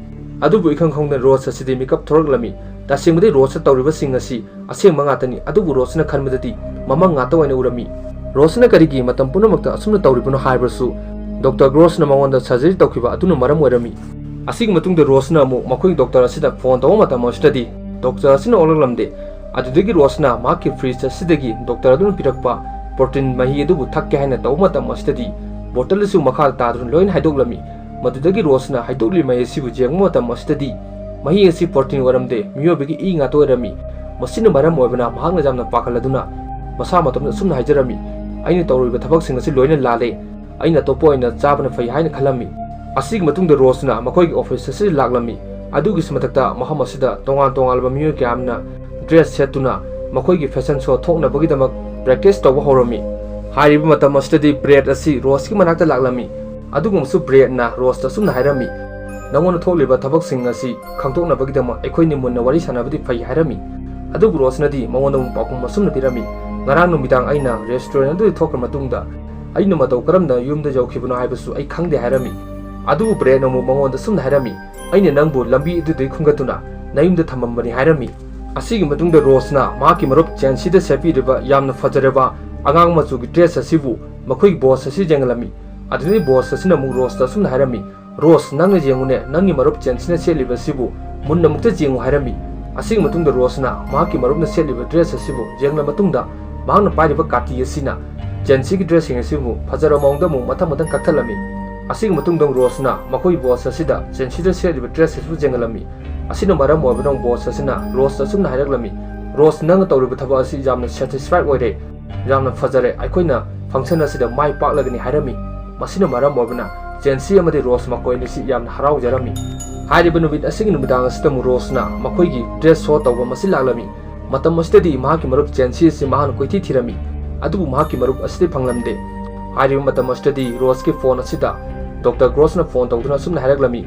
ꯑꯗꯨꯕꯨ ꯏꯈꯪ ꯈꯪꯍꯧꯗꯅ ꯔꯣꯁ ꯑꯁꯤꯗꯤ ꯃꯤꯀꯞ ꯊꯣꯔꯛꯂꯝꯃꯤ꯫ ꯇꯁꯦꯡꯕꯗꯤ ꯔꯣꯁꯅ ꯇꯧꯔꯤꯕꯁꯤꯡ ꯑꯁꯤ ꯑꯁꯦꯡꯕ ꯉꯥꯛꯇꯅꯤ, ꯑꯗꯨꯕꯨ ꯔꯣꯁꯅ ꯈꯟꯕꯗꯗꯤ ꯃꯃꯪ ꯉꯥꯛꯇ ꯑꯣꯏꯅ ꯎꯔꯝꯃꯤ꯫ ꯔꯣꯁꯅ ꯀꯔꯤꯒꯤ ꯃꯇꯝ ꯄꯨꯝꯅꯃꯛꯇ ꯑꯁꯨꯝꯅ ꯇꯧꯔꯤꯕꯅꯣ ꯍꯥꯏꯕꯁꯨ ꯗꯣꯛꯇꯔ ꯒ꯭ꯔꯣꯁꯅ ꯃꯉꯣꯟꯗ ꯁꯔꯖꯔꯤ ꯇꯧꯈꯤꯕ ꯑꯗꯨꯅ ꯃꯔꯝ ꯑꯣꯏꯔꯝꯃꯤ꯫ ꯑꯁꯤꯒꯤ ꯃꯇꯨꯡꯗ ꯔꯣꯁꯅ ꯑꯃꯨꯛ ꯃꯈꯣꯏꯒꯤ ꯗꯣꯛꯇꯔ ꯑꯁꯤꯗ ꯐꯣꯟ ꯇꯧꯕ ꯃꯇꯝ ꯑꯁꯤꯗꯗꯤ ꯗꯣꯛꯇꯔ ꯑꯁꯤꯅ ꯑꯣꯜꯂꯛꯂꯝꯗꯦ꯫ ꯑꯗꯨꯗꯒꯤ ꯔꯣꯁꯅ ꯃꯍꯥꯛꯀꯤ ꯐ꯭ꯔꯤꯖ ꯑꯁꯤꯗꯒꯤ ꯗꯣꯛꯇꯔ ꯑꯗꯨꯅ ꯄꯤꯔꯛꯄ ꯄ꯭ꯔꯣꯇꯤꯟ ꯃꯍꯤ ꯑꯗꯨꯕꯨ ꯊꯛꯀꯦ ꯍꯥꯏꯅ ꯇꯧꯕ ꯃꯇꯝ ꯑꯁꯤꯗꯗꯤ ꯕꯣꯇꯜ ꯑꯁꯤꯕꯨ ꯃꯈꯥꯗ ꯇꯥꯗꯨꯅ ꯂꯣꯏꯅ ꯍꯥꯏꯗꯣꯛꯂꯝꯃꯤ꯫ ꯃꯗꯨꯗꯒꯤ ꯔꯣꯁꯅ ꯍꯩꯗꯣꯛꯂꯤꯕ ꯃꯍꯤ ꯑꯁꯤꯕꯨ ꯌꯦꯡꯕ ꯃꯇꯝ ꯑꯁꯤꯗꯗꯤ ꯃꯍꯤ ꯑꯁꯤ ꯄ꯭ꯔꯣꯇꯤꯟ ꯑꯣꯏꯔꯝꯗꯦ, ꯃꯤꯑꯣꯏꯕꯒꯤ ꯏ ꯉꯥꯛꯇ ꯑꯣꯏꯔꯝꯃꯤ꯫ ꯃꯁꯤꯅ ꯃꯔꯝ ꯑꯣꯏꯕꯅ ꯃꯍꯥꯛꯅ ꯌꯥꯝꯅ ꯄꯥꯈꯠꯂꯗꯨꯅ ꯃꯁꯥ ꯃꯇꯣꯝꯇ ꯑꯁꯨꯝꯅ ꯍꯥꯏꯖꯔꯝꯃꯤ, "ꯑꯩꯅ ꯇꯧꯔꯤꯕ ꯊꯕꯛꯁꯤꯡ ꯑꯁꯤ ꯂꯣꯏꯅ ꯂꯥꯜꯂꯦ꯫ ꯑꯩꯅ ꯑꯇꯣꯞꯄ ꯑꯣꯏꯅ ꯆꯥꯕꯅ ꯐꯩ" ꯍꯥꯏꯅ ꯈꯜꯂꯝꯃꯤ꯫ ꯑꯁꯤꯒꯤ ꯃꯇꯨꯡꯗ ꯔꯣꯁꯅ ꯃꯈꯣꯏꯒꯤ ꯑꯣꯐꯤꯁ ꯑꯁꯤꯗ ꯂꯥꯛꯂꯝꯃꯤ꯫ ꯑꯗꯨꯒꯤꯁꯨ ꯃꯊꯛꯇ ꯃꯐꯝ ꯑꯁꯤꯗ ꯇꯣꯉꯥꯟ ꯇꯣꯉꯥꯟꯕ ꯃꯤꯑꯣꯏ ꯀꯌꯥ ꯑꯃꯅ ꯗ꯭ꯔꯦꯁ ꯁꯦꯠꯇꯨꯅ ꯃꯈꯣꯏꯒꯤ ꯐꯦꯁꯟ ꯁꯣ ꯊꯣꯛꯅꯕꯒꯤꯗꯃꯛ ꯄ꯭ꯔꯦꯛꯇꯤꯁ ꯇꯧꯕ ꯍꯧꯔꯝꯃꯤ꯫ ꯍꯥꯏꯔꯤꯕ ꯃꯇꯝ ꯑꯁꯤꯗꯗꯤ ꯕ꯭ꯔꯦꯗ ꯑꯁꯤ ꯔꯣꯁꯀꯤ ꯃꯅꯥꯛꯇ ꯂꯥꯛꯂꯝꯃꯤ꯫ ꯑꯗꯨꯒꯨꯝꯕꯁꯨ ꯕ꯭ꯔꯦꯗꯅ ꯔꯣꯁꯇ ꯑꯁꯨꯝꯅ ꯍꯥꯏꯔꯝꯃꯤ, "ꯅꯉꯣꯟꯗ ꯊꯣꯛꯂꯤꯕ ꯊꯕꯛꯁꯤꯡ ꯑꯁꯤ ꯈꯪꯗꯣꯛꯅꯕꯒꯤꯗꯃꯛ ꯑꯩꯈꯣꯏꯅꯤ ꯃꯨꯟꯅ ꯋꯥꯔꯤ ꯁꯥꯟꯅꯕꯗꯤ ꯐꯩ" ꯍꯥꯏꯔꯝꯃꯤ꯫ ꯑꯗꯨꯕꯨ ꯔꯣꯁꯅꯗꯤ ꯃꯉꯣꯟꯗ ꯑꯃꯨꯛ ꯄꯥꯎꯈꯨꯝ ꯑꯁꯨꯝꯅ ꯄꯤꯔꯝꯃꯤ, "ꯉꯔꯥꯡ ꯅꯨꯃꯤꯗꯥꯡ ꯑꯩꯅ ꯔꯦꯁꯇꯨꯔꯦꯟ ꯑꯗꯨꯗꯒꯤ ꯊꯣꯛꯈ꯭ꯔ ꯃꯇꯨꯡꯗ ꯑꯩꯅ ꯃꯇꯧ ꯀꯔꯝꯅ ꯌꯨꯝꯗ ꯌꯧꯈꯤꯕꯅꯣ ꯍꯥꯏꯕꯁꯨ ꯑꯩ ꯈꯪꯗꯦ" ꯍꯥꯏꯔꯝꯃꯤ꯫ ꯑꯗꯨꯕꯨ ꯕ꯭ꯔꯦꯗꯅ ꯑꯃꯨꯛ ꯃꯉꯣꯟꯗ ꯑꯁꯨꯝꯅ ꯍꯥꯏꯔꯝꯃꯤ, "ꯑꯩꯅ ꯅꯪꯕꯨ ꯂꯝꯕꯤ ꯑꯗꯨꯗꯒꯤ ꯈꯨꯟꯒꯠꯇꯨꯅ ꯅꯌꯨꯝꯗ ꯊꯝꯃꯝꯕꯅꯤ" ꯍꯥꯏꯔꯝꯃꯤ꯫ ꯑꯁꯤꯒꯤ ꯃꯇꯨꯡꯗ ꯔꯣꯁꯅ ꯃꯍꯥꯛꯀꯤ ꯃꯔꯨꯞ ꯆꯦꯟꯁꯤꯗ ꯁꯦꯠꯄꯤꯔꯤꯕ ꯌꯥꯝꯅ ꯐꯖꯔꯕ ꯑꯉꯥꯡ ꯃꯆꯨꯒꯤ ꯗ꯭ꯔꯦꯁ ꯑꯁꯤꯕꯨ ꯃꯈꯣꯏꯒꯤ ꯕꯣꯁ ꯑꯁꯤ ꯌꯦꯡꯍꯜꯂꯝꯃꯤ꯫ ꯑꯗꯨꯗꯒꯤ ꯕꯣꯁ ꯑꯁꯤꯅ ꯑꯃꯨꯛ ꯔꯣꯁꯇ ꯑꯁꯨꯝꯅ ꯍꯥꯏꯔꯝꯃꯤ, "ꯔꯣꯁ, ꯅꯪꯅ ꯌꯦꯡꯉꯨꯅꯦ, ꯅꯪꯒꯤ ꯃꯔꯨꯞ ꯆꯦꯟꯁꯤꯅ ꯁꯦꯠꯂꯤꯕ ꯑꯁꯤꯕꯨ ꯃꯨꯟꯅ ꯑꯃꯨꯛꯇ ꯌꯦꯡꯉꯨ" ꯍꯥꯏꯔꯝꯃꯤ꯫ ꯑꯁꯤꯒꯤ ꯃꯇꯨꯡꯗ ꯔꯣꯁꯅ ꯃꯍꯥꯛꯀꯤ ꯃꯔꯨꯞꯅ ꯁꯦꯠꯂꯤꯕ ꯗ꯭ꯔꯦꯁ ꯑꯁꯤꯕꯨ ꯌꯦꯡꯂ ꯃꯇꯨꯡꯗ ꯃꯍꯥꯛꯅ ꯄꯥꯏꯔꯤꯕ ꯀꯥꯇꯤ ꯑꯁꯤꯅ ꯆꯦꯟꯁꯤꯒꯤ ꯗ꯭ꯔꯦꯁꯁꯤꯡ ꯑꯁꯤꯕꯨ ꯐꯖꯔꯕ ꯃꯑꯣꯡꯗ ꯑꯃꯨꯛ ꯃꯊꯪ ꯃꯊꯪ ꯀꯛꯊꯠꯂꯝꯃꯤ꯫ ꯑꯁꯤꯒꯤ ꯃꯇꯨꯡꯗ ꯔꯣꯁꯅ ꯃꯈꯣꯏ ꯕꯣꯁ ꯑꯁꯤꯗ ꯆꯦꯟꯁꯤꯗ ꯁꯦꯠꯂꯤꯕ ꯗ꯭ꯔꯦꯁ ꯑꯁꯤꯕꯨ ꯌꯦꯡꯍꯜꯂꯝꯃꯤ꯫ ꯑꯁꯤꯅ ꯃꯔꯝ ꯑꯣꯏꯕꯅ ꯕꯣꯁ ꯑꯁꯤꯅ ꯔꯣꯁꯇ ꯑꯁꯨꯝꯅ ꯍꯥꯏꯔꯛꯂꯝꯃꯤ, "ꯔꯣꯁ, ꯅꯪꯅ ꯇꯧꯔꯤꯕ ꯊꯕꯛ ꯑꯁꯤ ꯌꯥꯝꯅ ꯁꯦꯇꯤꯁꯐꯥꯏꯗ ꯑꯣꯏꯔꯦ, ꯌꯥꯝꯅ ꯐꯖꯔꯦ, ꯑꯩꯈꯣꯏꯅ ꯐꯪꯁꯟ ꯑꯁꯤꯗ ꯃꯥꯏ ꯄꯥꯛꯂꯒꯅꯤ" ꯍꯥꯏꯔꯝꯃꯤ꯫ ꯃꯁꯤꯅ ꯃꯔꯝ ꯑꯣꯏꯕꯅ ꯆꯦꯟꯁꯤ ꯑꯃꯗꯤ ꯔꯣꯁ ꯃꯈꯣꯏ ꯑꯅꯤꯁꯤ ꯌꯥꯝꯅ ꯍꯔꯥꯎꯖꯔꯝꯃꯤ꯫ ꯍꯥꯏꯔꯤꯕ ꯅꯨꯃꯤꯠ ꯑꯁꯤꯒꯤ ꯅꯨꯃꯤꯗꯥꯡ ꯑꯁꯤꯗ ꯑꯃꯨꯛ ꯔꯣꯁꯅ ꯃꯈꯣꯏꯒꯤ ꯗ꯭ꯔꯦꯁ ꯁꯣ ꯇꯧꯕ ꯑꯃ ꯑꯁꯤ ꯂꯥꯛꯂꯝꯃꯤ꯫ ꯃꯇꯝ ꯑꯁꯤꯗꯗꯤ ꯃꯍꯥꯛꯀꯤ ꯃꯔꯨꯞ ꯆꯦꯟꯁꯤ ꯑꯁꯤ ꯃꯍꯥꯛꯅ ꯀꯣꯏꯊꯤ ꯊꯤꯔꯝꯃꯤ, ꯑꯗꯨꯕꯨ ꯃꯍꯥꯛꯀꯤ ꯃꯔꯨꯞ ꯑꯁꯤꯗꯤ ꯐꯪꯂꯝꯗꯦ꯫ ꯍꯥꯏꯔꯤꯕ ꯃꯇꯝ ꯑꯁꯤꯗꯗꯤ ꯔꯣꯁꯀꯤ ꯐꯣꯟ ꯑꯁꯤꯗ ꯗꯣꯛꯇꯔ ꯒ꯭ꯔꯣꯁꯅ ꯐꯣꯟ ꯇꯧꯗꯨꯅ ꯑꯁꯨꯝꯅ ꯍꯥꯏꯔꯛꯂꯝꯃꯤ,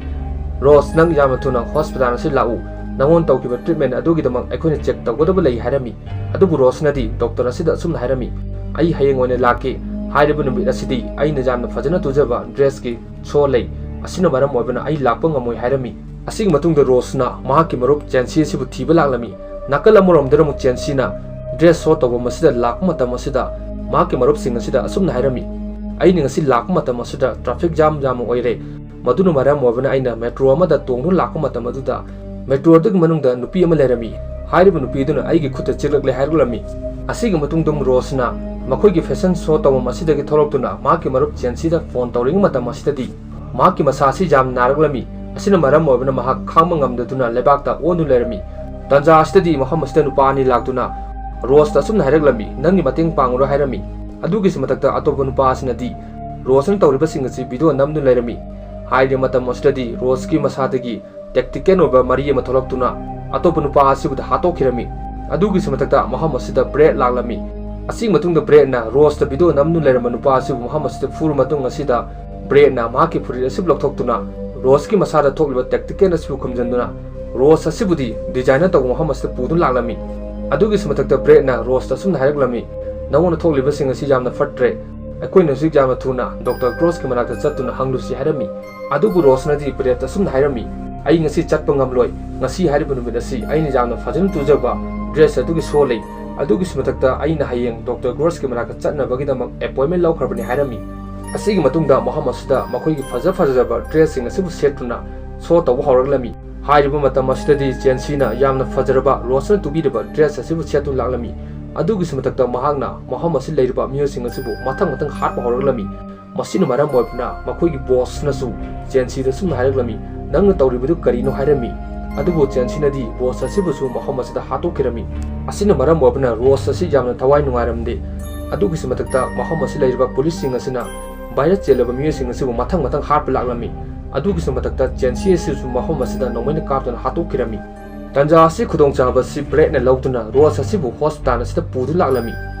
"ꯔꯣꯁ, ꯅꯪ ꯌꯥꯝꯅ ꯊꯨꯅ ꯍꯣꯁꯄꯤꯇꯥꯜ ꯑꯁꯤ ꯂꯥꯛꯎ, ꯅꯉꯣꯟꯗ ꯇꯧꯈꯤꯕ ꯇ꯭ꯔꯤꯠꯃꯦꯟ ꯑꯗꯨꯒꯤꯗꯃꯛ ꯑꯩꯈꯣꯏꯅ ꯆꯦꯛ ꯇꯧꯒꯗꯕ ꯂꯩ" ꯍꯥꯏꯔꯝꯃꯤ꯫ ꯑꯗꯨꯕꯨ ꯔꯣꯁꯅꯗꯤ ꯗꯣꯛꯇꯔ ꯑꯁꯤꯗ ꯑꯁꯨꯝꯅ ꯍꯥꯏꯔꯝꯃꯤ, "ꯑꯩ ꯍꯌꯦꯡ ꯑꯣꯏꯅ ꯂꯥꯛꯀꯦ꯫ ꯍꯥꯏꯔꯤꯕ ꯅꯨꯃꯤꯠ ꯑꯁꯤꯗꯤ ꯑꯩꯅ ꯌꯥꯝꯅ ꯐꯖꯅ ꯇꯨꯖꯕ ꯗ꯭ꯔꯦꯁꯀꯤ ꯁꯣ ꯂꯩ, ꯑꯁꯤꯅ ꯃꯔꯝ ꯑꯣꯏꯕꯅ ꯑꯩ ꯂꯥꯛꯄ ꯉꯝꯃꯣꯏ" ꯍꯥꯏꯔꯝꯃꯤ꯫ ꯑꯁꯤꯒꯤ ꯃꯇꯨꯡꯗ ꯔꯣꯁꯅ ꯃꯍꯥꯛꯀꯤ ꯃꯔꯨꯞ ꯆꯦꯟꯁꯤ ꯑꯁꯤꯕꯨ ꯊꯤꯕ ꯂꯥꯛꯂꯝꯃꯤ꯫ ꯅꯥꯀꯜ ꯑꯃꯔꯣꯝꯗꯅ ꯑꯃꯨꯛ ꯆꯦꯟꯁꯤꯅ ꯗ꯭ꯔꯦꯁ ꯁꯣ ꯇꯧꯕ ꯑꯁꯤꯗ ꯂꯥꯛꯄ ꯃꯇꯝ ꯑꯁꯤꯗ ꯃꯍꯥꯛꯀꯤ ꯃꯔꯨꯞꯁꯤꯡ ꯑꯁꯤꯗ ꯑꯁꯨꯝꯅ ꯍꯥꯏꯔꯝꯃꯤ, "ꯑꯩꯅ ꯉꯁꯤ ꯂꯥꯛꯄ ꯃꯇꯝ ꯑꯁꯤꯗ ꯇ꯭ꯔꯥꯐꯤꯛ ꯖꯥꯝ ꯌꯥꯝꯅ ꯑꯣꯏꯔꯦ, ꯃꯗꯨꯅ ꯃꯔꯝ ꯑꯣꯏꯕꯅ ꯑꯩꯅ ꯃꯦꯇ꯭ꯔꯣ ꯑꯃꯗ ꯇꯣꯡꯗꯨꯅ ꯂꯥꯛꯄ ꯃꯇꯝ ꯑꯗꯨꯗ ꯃꯦꯇ꯭ꯔꯣ ꯑꯗꯨꯒꯤ ꯃꯅꯨꯡꯗ ꯅꯨꯄꯤ ꯑꯃ ꯂꯩꯔꯝꯃꯤ꯫ ꯍꯥꯏꯔꯤꯕ ꯅꯨꯄꯤ ꯑꯗꯨꯅ ꯑꯩꯒꯤ ꯈꯨꯠꯇ ꯆꯤꯛꯂꯛꯂꯦ" ꯍꯥꯏꯔꯛꯂꯝꯃꯤ꯫ ꯑꯁꯤꯒꯤ ꯃꯇꯨꯡꯗ ꯔꯣꯁꯅ ꯃꯈꯣꯏꯒꯤ ꯐꯦꯁꯟ ꯁꯣ ꯇꯧꯐꯝ ꯑꯁꯤꯗꯒꯤ ꯊꯣꯛꯂꯛꯇꯨꯅ ꯃꯍꯥꯛꯀꯤ ꯃꯔꯨꯞ ꯆꯦꯟꯁꯤꯗ ꯐꯣꯟ ꯇꯧꯔꯤꯉꯩ ꯃꯇꯝ ꯑꯁꯤꯗꯗꯤ ꯃꯍꯥꯛꯀꯤ ꯃꯁꯥ ꯑꯁꯤ ꯌꯥꯝꯅ ꯅꯥꯔꯛꯂꯝꯃꯤ꯫ ꯑꯁꯤꯅ ꯃꯔꯝ ꯑꯣꯏꯕꯅ ꯃꯍꯥꯛ ꯈꯥꯡꯕ ꯉꯝꯗꯗꯨꯅ ꯂꯩꯕꯥꯛꯇ ꯑꯣꯟꯗꯨꯅ ꯂꯩꯔꯝꯃꯤ꯫ ꯇꯥꯟꯖꯥ ꯑꯁꯤꯗꯗꯤ ꯃꯐꯝ ꯑꯁꯤꯗ ꯅꯨꯄꯥ ꯑꯅꯤ ꯂꯥꯛꯇꯨꯅ ꯔꯣꯁꯇ ꯑꯁꯨꯝꯅ ꯍꯥꯏꯔꯛꯂꯝꯃꯤ, "ꯅꯪꯒꯤ ꯃꯇꯦꯡ ꯄꯥꯡꯉꯨꯔꯣ" ꯍꯥꯏꯔꯝꯃꯤ꯫ ꯑꯗꯨꯒꯤꯁꯨ ꯃꯊꯛꯇ ꯑꯇꯣꯞꯄ ꯅꯨꯄꯥ ꯑꯁꯤꯅꯗꯤ ꯔꯣꯁꯅ ꯇꯧꯔꯤꯕꯁꯤꯡ ꯑꯁꯤ ꯚꯤꯗꯤꯑꯣ ꯅꯝꯗꯨꯅ ꯂꯩꯔꯝꯃꯤ꯫ ꯍꯥꯏꯔꯤꯕ ꯃꯇꯝ ꯑꯁꯤꯗꯗꯤ ꯔꯣꯁꯀꯤ ꯃꯁꯥꯗꯒꯤ ꯇꯦꯛꯇꯤꯀꯦꯜ ꯑꯣꯏꯕ ꯃꯔꯤ ꯑꯃ ꯊꯣꯛꯂꯛꯇꯨꯅ ꯑꯇꯣꯞꯄ ꯅꯨꯄꯥ ꯑꯁꯤꯕꯨꯗ ꯍꯥꯠꯇꯣꯛꯈꯤꯔꯝꯃꯤ꯫ ꯑꯗꯨꯒꯤꯁꯨ ꯃꯊꯛꯇ ꯃꯐꯝ ꯑꯁꯤꯗ ꯕ꯭ꯔꯦꯗ ꯂꯥꯛꯂꯝꯃꯤ꯫ ꯑꯁꯤꯒꯤ ꯃꯇꯨꯡꯗ ꯕ꯭ꯔꯦꯗꯅ ꯔꯣꯁꯇ ꯚꯤꯗꯤꯑꯣ ꯅꯝꯗꯨꯅ ꯂꯩꯔꯝꯕ ꯅꯨꯄꯥ ꯑꯁꯤꯕꯨ ꯃꯐꯝ ꯑꯁꯤꯗ ꯐꯨꯔ ꯃꯇꯨꯡ ꯑꯁꯤꯗ ꯕ꯭ꯔꯦꯗꯅ ꯃꯍꯥꯛꯀꯤ ꯐꯨꯔꯤꯠ ꯑꯁꯤ ꯂꯧꯊꯣꯛꯇꯨꯅ ꯔꯣꯁꯀꯤ ꯃꯁꯥꯗ ꯊꯣꯛꯂꯤꯕ ꯇꯦꯛꯇꯤꯀꯦꯜ ꯑꯁꯤꯕꯨ ꯈꯨꯝꯖꯤꯟꯗꯨꯅ ꯔꯣꯁ ꯑꯁꯤꯕꯨꯗꯤ ꯗꯤꯖꯥꯏꯅꯔ ꯇꯧꯕ ꯃꯐꯝ ꯑꯁꯤꯗ ꯄꯨꯗꯨꯅ ꯂꯥꯛꯂꯝꯃꯤ꯫ ꯑꯗꯨꯒꯤꯁꯨ ꯃꯊꯛꯇ ꯕ꯭ꯔꯦꯗꯅ ꯔꯣꯁꯇ ꯑꯁꯨꯝꯅ ꯍꯥꯏꯔꯛꯂꯝꯃꯤ, "ꯅꯉꯣꯟꯗ ꯊꯣꯛꯂꯤꯕꯁꯤꯡ ꯑꯁꯤ ꯌꯥꯝꯅ ꯐꯠꯇ꯭ꯔꯦ꯫ ꯑꯩꯈꯣꯏꯅ ꯍꯧꯖꯤꯛ ꯌꯥꯝꯅ ꯊꯨꯅ ꯗꯣꯛꯇꯔ ꯒ꯭ꯔꯣꯁꯀꯤ ꯃꯅꯥꯛꯇ ꯆꯠꯇꯨꯅ ꯍꯪꯂꯨꯁꯤ" ꯍꯥꯏꯔꯝꯃꯤ꯫ ꯑꯗꯨꯕꯨ ꯔꯣꯁꯅꯗꯤ ꯕ꯭ꯔꯦꯗꯇ ꯑꯁꯨꯝꯅ ꯍꯥꯏꯔꯝꯃꯤ, "ꯑꯩ ꯉꯁꯤ ꯆꯠꯄ ꯉꯝꯂꯣꯏ꯫ ꯉꯁꯤ ꯍꯥꯏꯔꯤꯕ ꯅꯨꯃꯤꯠ ꯑꯁꯤ ꯑꯩꯅ ꯌꯥꯝꯅ ꯐꯖꯅ ꯇꯨꯖꯕ ꯗ꯭ꯔꯦꯁ ꯑꯗꯨꯒꯤ ꯁꯣ ꯂꯩ꯫ ꯑꯗꯨꯒꯤꯁꯨ ꯃꯊꯛꯇ ꯑꯩꯅ ꯍꯌꯦꯡ ꯗꯣꯛꯇꯔ ꯒ꯭ꯔꯣꯁꯀꯤ ꯃꯅꯥꯛꯇ ꯆꯠꯅꯕꯒꯤꯗꯃꯛ ꯑꯦꯄꯣꯏꯟꯃꯦꯟ ꯂꯧꯈ꯭ꯔꯕꯅꯤ" ꯍꯥꯏꯔꯝꯃꯤ꯫ ꯑꯁꯤꯒꯤ ꯃꯇꯨꯡꯗ ꯃꯐꯝ ꯑꯁꯤꯗ ꯃꯈꯣꯏꯒꯤ ꯐꯖ ꯐꯖꯔꯕ ꯗ꯭ꯔꯦꯁꯁꯤꯡ ꯑꯁꯤꯕꯨ ꯁꯦꯠꯇꯨꯅ ꯁꯣ ꯇꯧꯕ ꯍꯧꯔꯛꯂꯝꯃꯤ꯫ ꯍꯥꯏꯔꯤꯕ ꯃꯇꯝ ꯑꯁꯤꯗꯗꯤ ꯆꯦꯟꯁꯤꯅ ꯌꯥꯝꯅ ꯐꯖꯔꯕ ꯔꯣꯁꯅ ꯇꯨꯕꯤꯔꯕ ꯗ꯭ꯔꯦꯁ ꯑꯁꯤꯕꯨ ꯁꯦꯠꯇꯨꯅ ꯂꯥꯛꯂꯝꯃꯤ꯫ ꯑꯗꯨꯒꯤꯁꯨ ꯃꯊꯛꯇ ꯃꯍꯥꯛꯅ ꯃꯐꯝ ꯑꯁꯤꯗ ꯂꯩꯔꯤꯕ ꯃꯤꯑꯣꯏꯁꯤꯡ ꯑꯁꯤꯕꯨ ꯃꯊꯪ ꯃꯊꯪ ꯍꯥꯠꯄ ꯍꯧꯔꯛꯂꯝꯃꯤ꯫ ꯃꯁꯤꯅ ꯃꯔꯝ ꯑꯣꯏꯗꯨꯅ ꯃꯈꯣꯏꯒꯤ ꯕꯣꯁꯅꯁꯨ ꯆꯦꯟꯁꯤꯗ ꯑꯁꯨꯝꯅ ꯍꯥꯏꯔꯛꯂꯝꯃꯤ, "ꯅꯪꯅ ꯇꯧꯔꯤꯕꯗꯨ ꯀꯔꯤꯅꯣ?" ꯍꯥꯏꯔꯝꯃꯤ꯫ ꯑꯗꯨꯕꯨ ꯆꯦꯟꯁꯤꯅꯗꯤ ꯕꯣꯁ ꯑꯁꯤꯕꯨꯁꯨ ꯃꯐꯝ ꯑꯁꯤꯗ ꯍꯥꯠꯇꯣꯛꯈꯤꯔꯝꯃꯤ꯫ ꯑꯁꯤꯅ ꯃꯔꯝ ꯑꯣꯏꯗꯨꯅ ꯔꯣꯁ ꯑꯁꯤ ꯌꯥꯝꯅ ꯊꯋꯥꯏ ꯅꯨꯡꯉꯥꯏꯔꯝꯗꯦ꯫ ꯑꯗꯨꯒꯤꯁꯨ ꯃꯊꯛꯇ ꯃꯐꯝ ꯑꯁꯤꯗ ꯂꯩꯔꯤꯕ ꯄꯨꯂꯤꯁꯁꯤꯡ ꯑꯁꯤꯅ ꯚꯥꯏꯔꯁ ꯆꯦꯜꯂꯕ ꯃꯤꯑꯣꯏꯁꯤꯡ ꯑꯁꯤꯕꯨ ꯃꯊꯪ ꯃꯊꯪ ꯍꯥꯠꯄ ꯂꯥꯛꯂꯝꯃꯤ꯫ ꯑꯗꯨꯒꯤꯁꯨ ꯃꯊꯛꯇ ꯆꯦꯟꯁꯤ ꯑꯁꯤꯁꯨ ꯃꯐꯝ ꯑꯁꯤꯗ ꯅꯣꯡꯃꯩꯅ ꯀꯥꯞꯇꯨꯅ ꯍꯥꯠꯇꯣꯛꯈꯤꯔꯝꯃꯤ꯫ ꯇꯥꯟꯖꯥ ꯑꯁꯤ ꯈꯨꯗꯣꯡꯆꯥꯕ ꯑꯁꯤ ꯕ꯭ꯔꯦꯗꯅ ꯂꯧꯗꯨꯅ ꯔꯣꯁ ꯑꯁꯤꯕꯨ ꯍꯣꯁꯄꯤꯇꯥꯜ ꯑꯁꯤꯗ ꯄꯨꯗꯨꯅ ꯂꯥꯛꯂꯝꯃꯤ꯫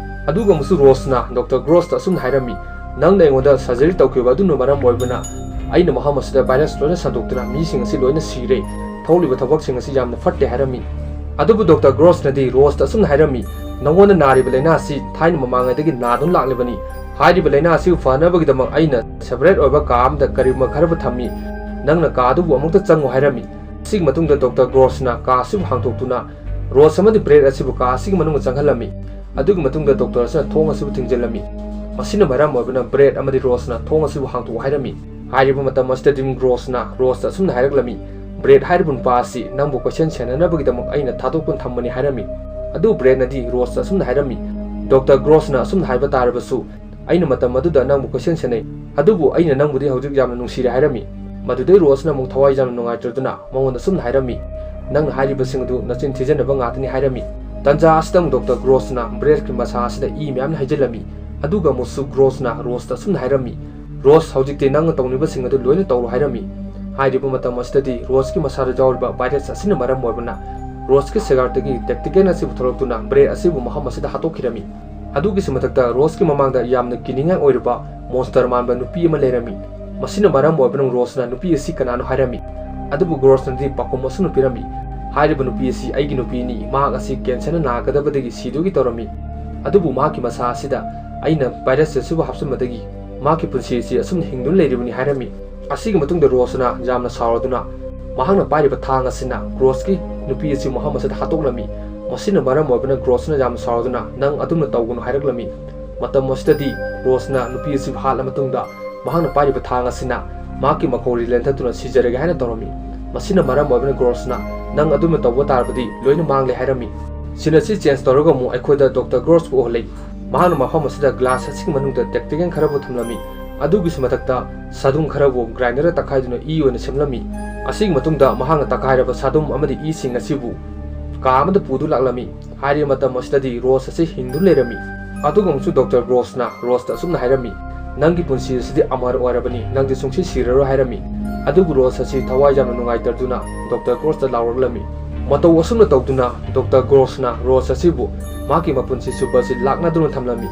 ꯑꯗꯨꯒ ꯑꯃꯨꯛꯁꯨ ꯔꯣꯁꯅ ꯗꯣꯛꯇꯔ ꯒ꯭ꯔꯣꯁꯇ ꯑꯁꯨꯝꯅ ꯍꯥꯏꯔꯝꯃꯤ, "ꯅꯪꯅ ꯑꯩꯉꯣꯟꯗ ꯁꯔꯖꯔꯤ ꯇꯧꯈꯤꯕ ꯑꯗꯨꯅ ꯃꯔꯝ ꯑꯣꯏꯕꯅ ꯑꯩꯅ ꯃꯐꯝ ꯑꯁꯤꯗ ꯚꯥꯏꯔꯁ ꯂꯣꯏꯅ ꯁꯟꯗꯣꯛꯇꯨꯅ ꯃꯤꯁꯤꯡ ꯑꯁꯤ ꯂꯣꯏꯅ ꯁꯤꯔꯦ꯫ ꯊꯣꯛꯂꯤꯕ ꯊꯕꯛꯁꯤꯡ ꯑꯁꯤ ꯌꯥꯝꯅ ꯐꯠꯇꯦ" ꯍꯥꯏꯔꯝꯃꯤ꯫ ꯑꯗꯨꯕꯨ ꯗꯣꯛꯇꯔ ꯒ꯭ꯔꯣꯁꯅꯗꯤ ꯔꯣꯁꯇ ꯑꯁꯨꯝꯅ ꯍꯥꯏꯔꯝꯃꯤ, "ꯅꯉꯣꯟꯗ ꯅꯥꯔꯤꯕ ꯂꯥꯏꯅꯥ ꯑꯁꯤ ꯊꯥꯏꯅ ꯃꯃꯥꯡꯉꯩꯗꯒꯤ ꯅꯥꯗꯨꯅ ꯂꯥꯛꯂꯤꯕꯅꯤ꯫ ꯍꯥꯏꯔꯤꯕ ꯂꯥꯏꯅꯥ ꯑꯁꯤꯕꯨ ꯐꯅꯕꯒꯤꯗꯃꯛ ꯑꯩꯅ ꯁꯦꯄꯔꯦꯠ ꯑꯣꯏꯕ ꯀꯥ ꯑꯃꯗ ꯀꯔꯤꯒꯨꯝꯕ ꯈꯔꯕꯨ ꯊꯝꯃꯤ꯫ ꯅꯪꯅ ꯀꯥ ꯑꯗꯨꯕꯨ ꯑꯃꯨꯛꯇ ꯆꯪꯉꯨ" ꯍꯥꯏꯔꯝꯃꯤ꯫ ꯑꯁꯤꯒꯤ ꯃꯇꯨꯡꯗ ꯗꯣꯛꯇꯔ ꯒ꯭ꯔꯣꯁꯅ ꯀꯥ ꯑꯁꯤꯕꯨ ꯍꯥꯡꯗꯣꯛꯇꯨꯅ ꯔꯣꯁ ꯑꯃꯗꯤ ꯕ꯭ꯔꯦꯗ ꯑꯁꯤꯕꯨ ꯀꯥ ꯑꯁꯤꯒꯤ ꯃꯅꯨꯡꯗ ꯆꯪꯍꯜꯂꯝꯃꯤ꯫ ꯑꯗꯨꯒꯤ ꯃꯇꯨꯡꯗ ꯗꯣꯛꯇꯔ ꯑꯁꯤꯅ ꯊꯣꯡ ꯑꯁꯤꯕꯨ ꯊꯤꯡꯖꯤꯜꯂꯝꯃꯤ꯫ ꯃꯁꯤꯅ ꯃꯔꯝ ꯑꯣꯏꯕꯅ ꯕ꯭ꯔꯦꯗ ꯑꯃꯗꯤ ꯔꯣꯁꯅ ꯊꯣꯡ ꯑꯁꯤꯕꯨ ꯍꯥꯡꯗꯣꯛꯎ ꯍꯥꯏꯔꯝꯃꯤ꯫ ꯍꯥꯏꯔꯤꯕ ꯃꯇꯝ ꯑꯁꯤꯗ ꯗꯤꯝ ꯒ꯭ꯔꯣꯁꯅ ꯔꯣꯁꯇ ꯑꯁꯨꯝꯅ ꯍꯥꯏꯔꯛꯂꯝꯃꯤ, "ꯕ꯭ꯔꯦꯗ ꯍꯥꯏꯔꯤꯕ ꯅꯨꯄꯥ ꯑꯁꯤ ꯅꯪꯕꯨ ꯀꯣꯏꯁꯦꯟ ꯁꯦꯟꯅꯅꯕꯒꯤꯗꯃꯛ ꯑꯩꯅ ꯊꯥꯗꯣꯛꯇꯨꯅ ꯊꯝꯕꯅꯤ" ꯍꯥꯏꯔꯝꯃꯤ꯫ ꯑꯗꯨ ꯕ꯭ꯔꯦꯗꯅꯗꯤ ꯔꯣꯁꯇ ꯑꯁꯨꯝꯅ ꯍꯥꯏꯔꯝꯃꯤ, "ꯗꯣꯛꯇꯔ ꯒ꯭ꯔꯣꯁꯅ ꯑꯁꯨꯝꯅ ꯍꯥꯏꯕ ꯇꯥꯔꯕꯁꯨ, ꯑꯩꯅ ꯃꯇꯝ ꯑꯗꯨꯗ ꯅꯪꯕꯨ ꯀꯣꯏꯁꯦꯟ ꯁꯦꯟꯅꯩ, ꯑꯗꯨꯕꯨ ꯑꯩꯅ ꯅꯪꯕꯨꯗꯤ ꯍꯧꯖꯤꯛ ꯌꯥꯝꯅ ꯅꯨꯡꯁꯤꯔꯦ" ꯍꯥꯏꯔꯝꯃꯤ꯫ ꯃꯗꯨꯗꯩ ꯔꯣꯁꯅ ꯑꯃꯨꯛ ꯊꯋꯥꯏ ꯌꯥꯝꯅ ꯅꯨꯡꯉꯥꯏꯇ꯭ꯔꯗꯨꯅ ꯃꯉꯣꯟꯗ ꯑꯁꯨꯝꯅ ꯍꯥꯏꯔꯝꯃꯤ, "ꯅꯪꯅ ꯍꯥꯏꯔꯤꯕꯁꯤꯡ ꯑꯗꯨ ꯅꯆꯤꯟ ꯊꯤꯖꯟꯅꯕ ꯉꯥꯛꯇꯅꯤ" ꯍꯥꯏꯔꯝꯃꯤ꯫ ꯇꯥꯟꯖꯥ ꯑꯁꯤꯗ ꯑꯃꯨꯛ ꯗꯣꯛꯇꯔ ꯒ꯭ꯔꯣꯁꯅ ꯕ꯭ꯔꯦꯗꯀꯤ ꯃꯁꯥ ꯑꯁꯤꯗ ꯏ ꯃꯌꯥꯝꯅ ꯍꯩꯖꯤꯜꯂꯝꯃꯤ꯫ ꯑꯗꯨꯒ ꯑꯃꯨꯛꯁꯨ ꯒ꯭ꯔꯣꯁꯅ ꯔꯣꯁꯇ ꯑꯁꯨꯝꯅ ꯍꯥꯏꯔꯝꯃꯤ, "ꯔꯣꯁ, ꯍꯧꯖꯤꯛꯇꯤ ꯅꯪꯅ ꯇꯧꯅꯤꯡꯕꯁꯤꯡ ꯑꯗꯨ ꯂꯣꯏꯅ ꯇꯧꯔꯣ" ꯍꯥꯏꯔꯝꯃꯤ꯫ ꯍꯥꯏꯔꯤꯕ ꯃꯇꯝ ꯑꯁꯤꯗꯗꯤ ꯔꯣꯁꯀꯤ ꯃꯁꯥꯗ ꯌꯥꯎꯔꯤꯕ ꯚꯥꯏꯔꯁ ꯑꯁꯤꯅ ꯃꯔꯝ ꯑꯣꯏꯕꯅ ꯔꯣꯁꯀꯤ ꯁꯤꯒꯥꯔꯠꯇꯒꯤ ꯇꯦꯛꯇꯤꯀꯦꯟ ꯑꯁꯤꯕꯨ ꯊꯣꯛꯂꯛꯇꯨꯅ ꯕ꯭ꯔꯦꯟ ꯑꯁꯤꯕꯨ ꯃꯐꯝ ꯑꯁꯤꯗ ꯍꯥꯠꯇꯣꯛꯈꯤꯔꯝꯃꯤ꯫ ꯑꯗꯨꯒꯤꯁꯨ ꯃꯊꯛꯇ ꯔꯣꯁꯀꯤ ꯃꯃꯥꯡꯗ ꯌꯥꯝꯅ ꯀꯤꯅꯤꯡꯉꯥꯏ ꯑꯣꯏꯔꯕ ꯃꯣꯟꯁꯇꯔ ꯃꯥꯟꯕ ꯅꯨꯄꯤ ꯑꯃ ꯂꯩꯔꯝꯃꯤ꯫ ꯃꯁꯤꯅ ꯃꯔꯝ ꯑꯣꯏꯕꯅ ꯔꯣꯁꯅ ꯅꯨꯄꯤ ꯑꯁꯤ ꯀꯅꯥꯅꯣ ꯍꯥꯏꯔꯝꯃꯤ꯫ ꯑꯗꯨꯕꯨ ꯔꯣꯁꯅꯗꯤ ꯄꯥꯎꯈꯨꯝ ꯑꯁꯨꯝꯅ ꯄꯤꯔꯝꯃꯤ, "ꯍꯥꯏꯔꯤꯕ ꯅꯨꯄꯤ ꯑꯁꯤ ꯑꯩꯒꯤ ꯅꯨꯄꯤꯅꯤ, ꯃꯍꯥꯛ ꯑꯁꯤ ꯀꯦꯟꯁꯔꯅ ꯅꯥꯒꯗꯕꯗꯒꯤ ꯁꯤꯗꯣꯏꯒꯤ ꯇꯧꯔꯝꯃꯤ꯫ ꯑꯗꯨꯕꯨ ꯃꯍꯥꯛꯀꯤ ꯃꯁꯥ ꯑꯁꯤꯗ ꯑꯩꯅ ꯚꯥꯏꯔꯁ ꯑꯁꯤꯕꯨ ꯍꯥꯞꯆꯤꯟꯕꯗꯒꯤ ꯃꯍꯥꯛꯀꯤ ꯄꯨꯟꯁꯤ ꯑꯁꯤ ꯑꯁꯨꯝꯅ ꯍꯤꯡꯗꯨꯅ ꯂꯩꯔꯤꯕꯅꯤ" ꯍꯥꯏꯔꯝꯃꯤ꯫ ꯑꯁꯤꯒꯤ ꯃꯇꯨꯡꯗ ꯔꯣꯁꯅ ꯌꯥꯝꯅ ꯁꯥꯎꯔꯗꯨꯅ ꯃꯍꯥꯛꯅ ꯄꯥꯏꯔꯤꯕ ꯊꯥꯡ ꯑꯁꯤꯅ ꯔꯣꯁꯀꯤ ꯅꯨꯄꯤ ꯑꯁꯤ ꯃꯐꯝ ꯑꯁꯤꯗ ꯍꯥꯠꯇꯣꯛꯂꯝꯃꯤ꯫ ꯃꯁꯤꯅ ꯃꯔꯝ ꯑꯣꯏꯕꯅ ꯔꯣꯁꯅ ꯌꯥꯝꯅ ꯁꯥꯎꯔꯗꯨꯅ, "ꯅꯪ ꯑꯗꯨꯝꯅ ꯇꯧꯒꯅꯨ" ꯍꯥꯏꯔꯛꯂꯝꯃꯤ꯫ ꯃꯇꯝ ꯑꯁꯤꯗꯗꯤ ꯔꯣꯁꯅ ꯅꯨꯄꯤ ꯑꯁꯤꯕꯨ ꯍꯥꯠꯂ ꯃꯇꯨꯡꯗ ꯃꯍꯥꯛꯅ ꯄꯥꯏꯔꯤꯕ ꯊꯥꯡ ꯑꯁꯤꯅ ꯃꯍꯥꯛꯀꯤ ꯃꯈꯧꯔꯤ ꯂꯦꯟꯊꯠꯇꯨꯅ ꯁꯤꯖꯔꯒꯦ ꯍꯥꯏꯅ ꯇꯧꯔꯝꯃꯤ꯫ ꯃꯁꯤꯅ ꯃꯔꯝ ꯑꯣꯏꯕꯅ ꯔꯣꯁꯅ, "ꯅꯪ ꯑꯗꯨꯝꯅ ꯇꯧꯕ ꯇꯥꯔꯕꯗꯤ ꯂꯣꯏꯅ ꯃꯥꯡꯂꯦ" ꯍꯥꯏꯔꯝꯃꯤ꯫ ꯁꯤꯟ ꯑꯁꯤ ꯆꯦꯟꯖ ꯇꯧꯔꯒ ꯑꯃꯨꯛ ꯑꯩꯈꯣꯏꯗ ꯗꯣꯛꯇꯔ ꯒ꯭ꯔꯣꯁꯄꯨ ꯎꯍꯜꯂꯤ꯫ ꯃꯍꯥꯛꯅ ꯃꯐꯝ ꯑꯁꯤꯗ ꯒ꯭ꯂꯥꯁ ꯑꯁꯤꯒꯤ ꯃꯅꯨꯡꯗ ꯇꯦꯛꯇꯤꯀꯦꯟ ꯈꯔꯕꯨ ꯊꯝꯂꯝꯃꯤ꯫ ꯑꯗꯨꯒꯤꯁꯨ ꯃꯊꯛꯇ ꯁꯥꯗꯨꯝ ꯈꯔꯕꯨ ꯒ꯭ꯔꯥꯏꯟꯗꯔꯗ ꯇꯛꯈꯥꯏꯗꯨꯅ ꯏ ꯑꯣꯏꯅ ꯁꯦꯝꯂꯝꯃꯤ꯫ ꯑꯁꯤꯒꯤ ꯃꯇꯨꯡꯗ ꯃꯍꯥꯛꯅ ꯇꯛꯈꯥꯏꯔꯕ ꯁꯥꯗꯨꯝ ꯑꯃꯗꯤ ꯏꯁꯤꯡ ꯑꯁꯤꯕꯨ ꯀꯥ ꯑꯃꯗ ꯄꯨꯗꯨ ꯂꯥꯛꯂꯝꯃꯤ꯫ ꯍꯥꯏꯔꯤꯕ ꯃꯇꯝ ꯑꯁꯤꯗꯗꯤ ꯔꯣꯁ ꯑꯁꯤ ꯍꯤꯡꯗꯨꯅ ꯂꯩꯔꯝꯃꯤ꯫ ꯑꯗꯨꯒ ꯑꯃꯨꯛꯁꯨ ꯗꯣꯛꯇꯔ ꯒ꯭ꯔꯣꯁꯅ ꯔꯣꯁꯇ ꯑꯁꯨꯝꯅ ꯍꯥꯏꯔꯝꯃꯤ, "ꯅꯪꯒꯤ ꯄꯨꯟꯁꯤ ꯑꯁꯤꯗꯤ ꯑꯃꯔ ꯑꯣꯏꯔꯕꯅꯤ, ꯅꯪꯗꯤ ꯁꯨꯡꯁꯤ ꯁꯤꯔꯔꯣꯏ" ꯍꯥꯏꯔꯝꯃꯤ꯫ ꯑꯗꯨꯕꯨ ꯔꯣꯁ ꯑꯁꯤ ꯊꯋꯥꯏ ꯌꯥꯝꯅ ꯅꯨꯡꯉꯥꯏꯇꯗꯨꯅ ꯗꯣꯛꯇꯔ ꯒ꯭ꯔꯣꯁꯇ ꯂꯥꯎꯔꯛꯂꯝꯃꯤ꯫ ꯃꯇꯧ ꯑꯁꯨꯝꯅ ꯇꯧꯗꯨꯅ ꯗꯣꯛꯇꯔ ꯒ꯭ꯔꯣꯁꯅ ꯔꯣꯁ ꯑꯁꯤꯕꯨ ꯃꯍꯥꯛꯀꯤ ꯃꯄꯨꯟꯁꯤ ꯆꯨꯞꯄ ꯑꯁꯤ ꯂꯥꯛꯅꯗꯨꯅ ꯊꯝꯂꯝꯃꯤ꯫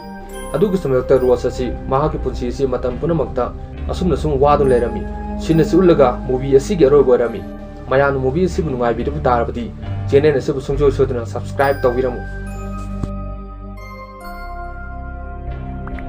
ꯑꯗꯨꯒꯤꯁꯨ ꯃꯊꯛꯇ ꯔꯣꯁ ꯑꯁꯤ ꯃꯍꯥꯛꯀꯤ ꯄꯨꯟꯁꯤ ꯑꯁꯤ ꯃꯇꯝ ꯄꯨꯝꯅꯃꯛꯇ ꯑꯁꯨꯝꯅ ꯁꯨꯝ ꯋꯥꯗꯨꯅ ꯂꯩꯔꯝꯃꯤ꯫ ꯁꯤꯟ ꯑꯁꯤ ꯎꯠꯂꯒ movie ꯑꯁꯤꯒꯤ ꯑꯔꯣꯏꯕ ꯑꯣꯏꯔꯝꯃꯤ꯫ ꯃꯌꯥꯝꯅ movie ꯑꯁꯤꯕꯨ ꯅꯨꯡꯉꯥꯏꯕꯤꯔꯕ ꯇꯥꯔꯕꯗꯤ channel ꯑꯁꯤꯕꯨ ꯁꯨꯡꯁꯣꯏ ꯁꯣꯏꯗꯅ subscribe ꯇꯧꯕꯤꯔꯝꯃꯨ꯫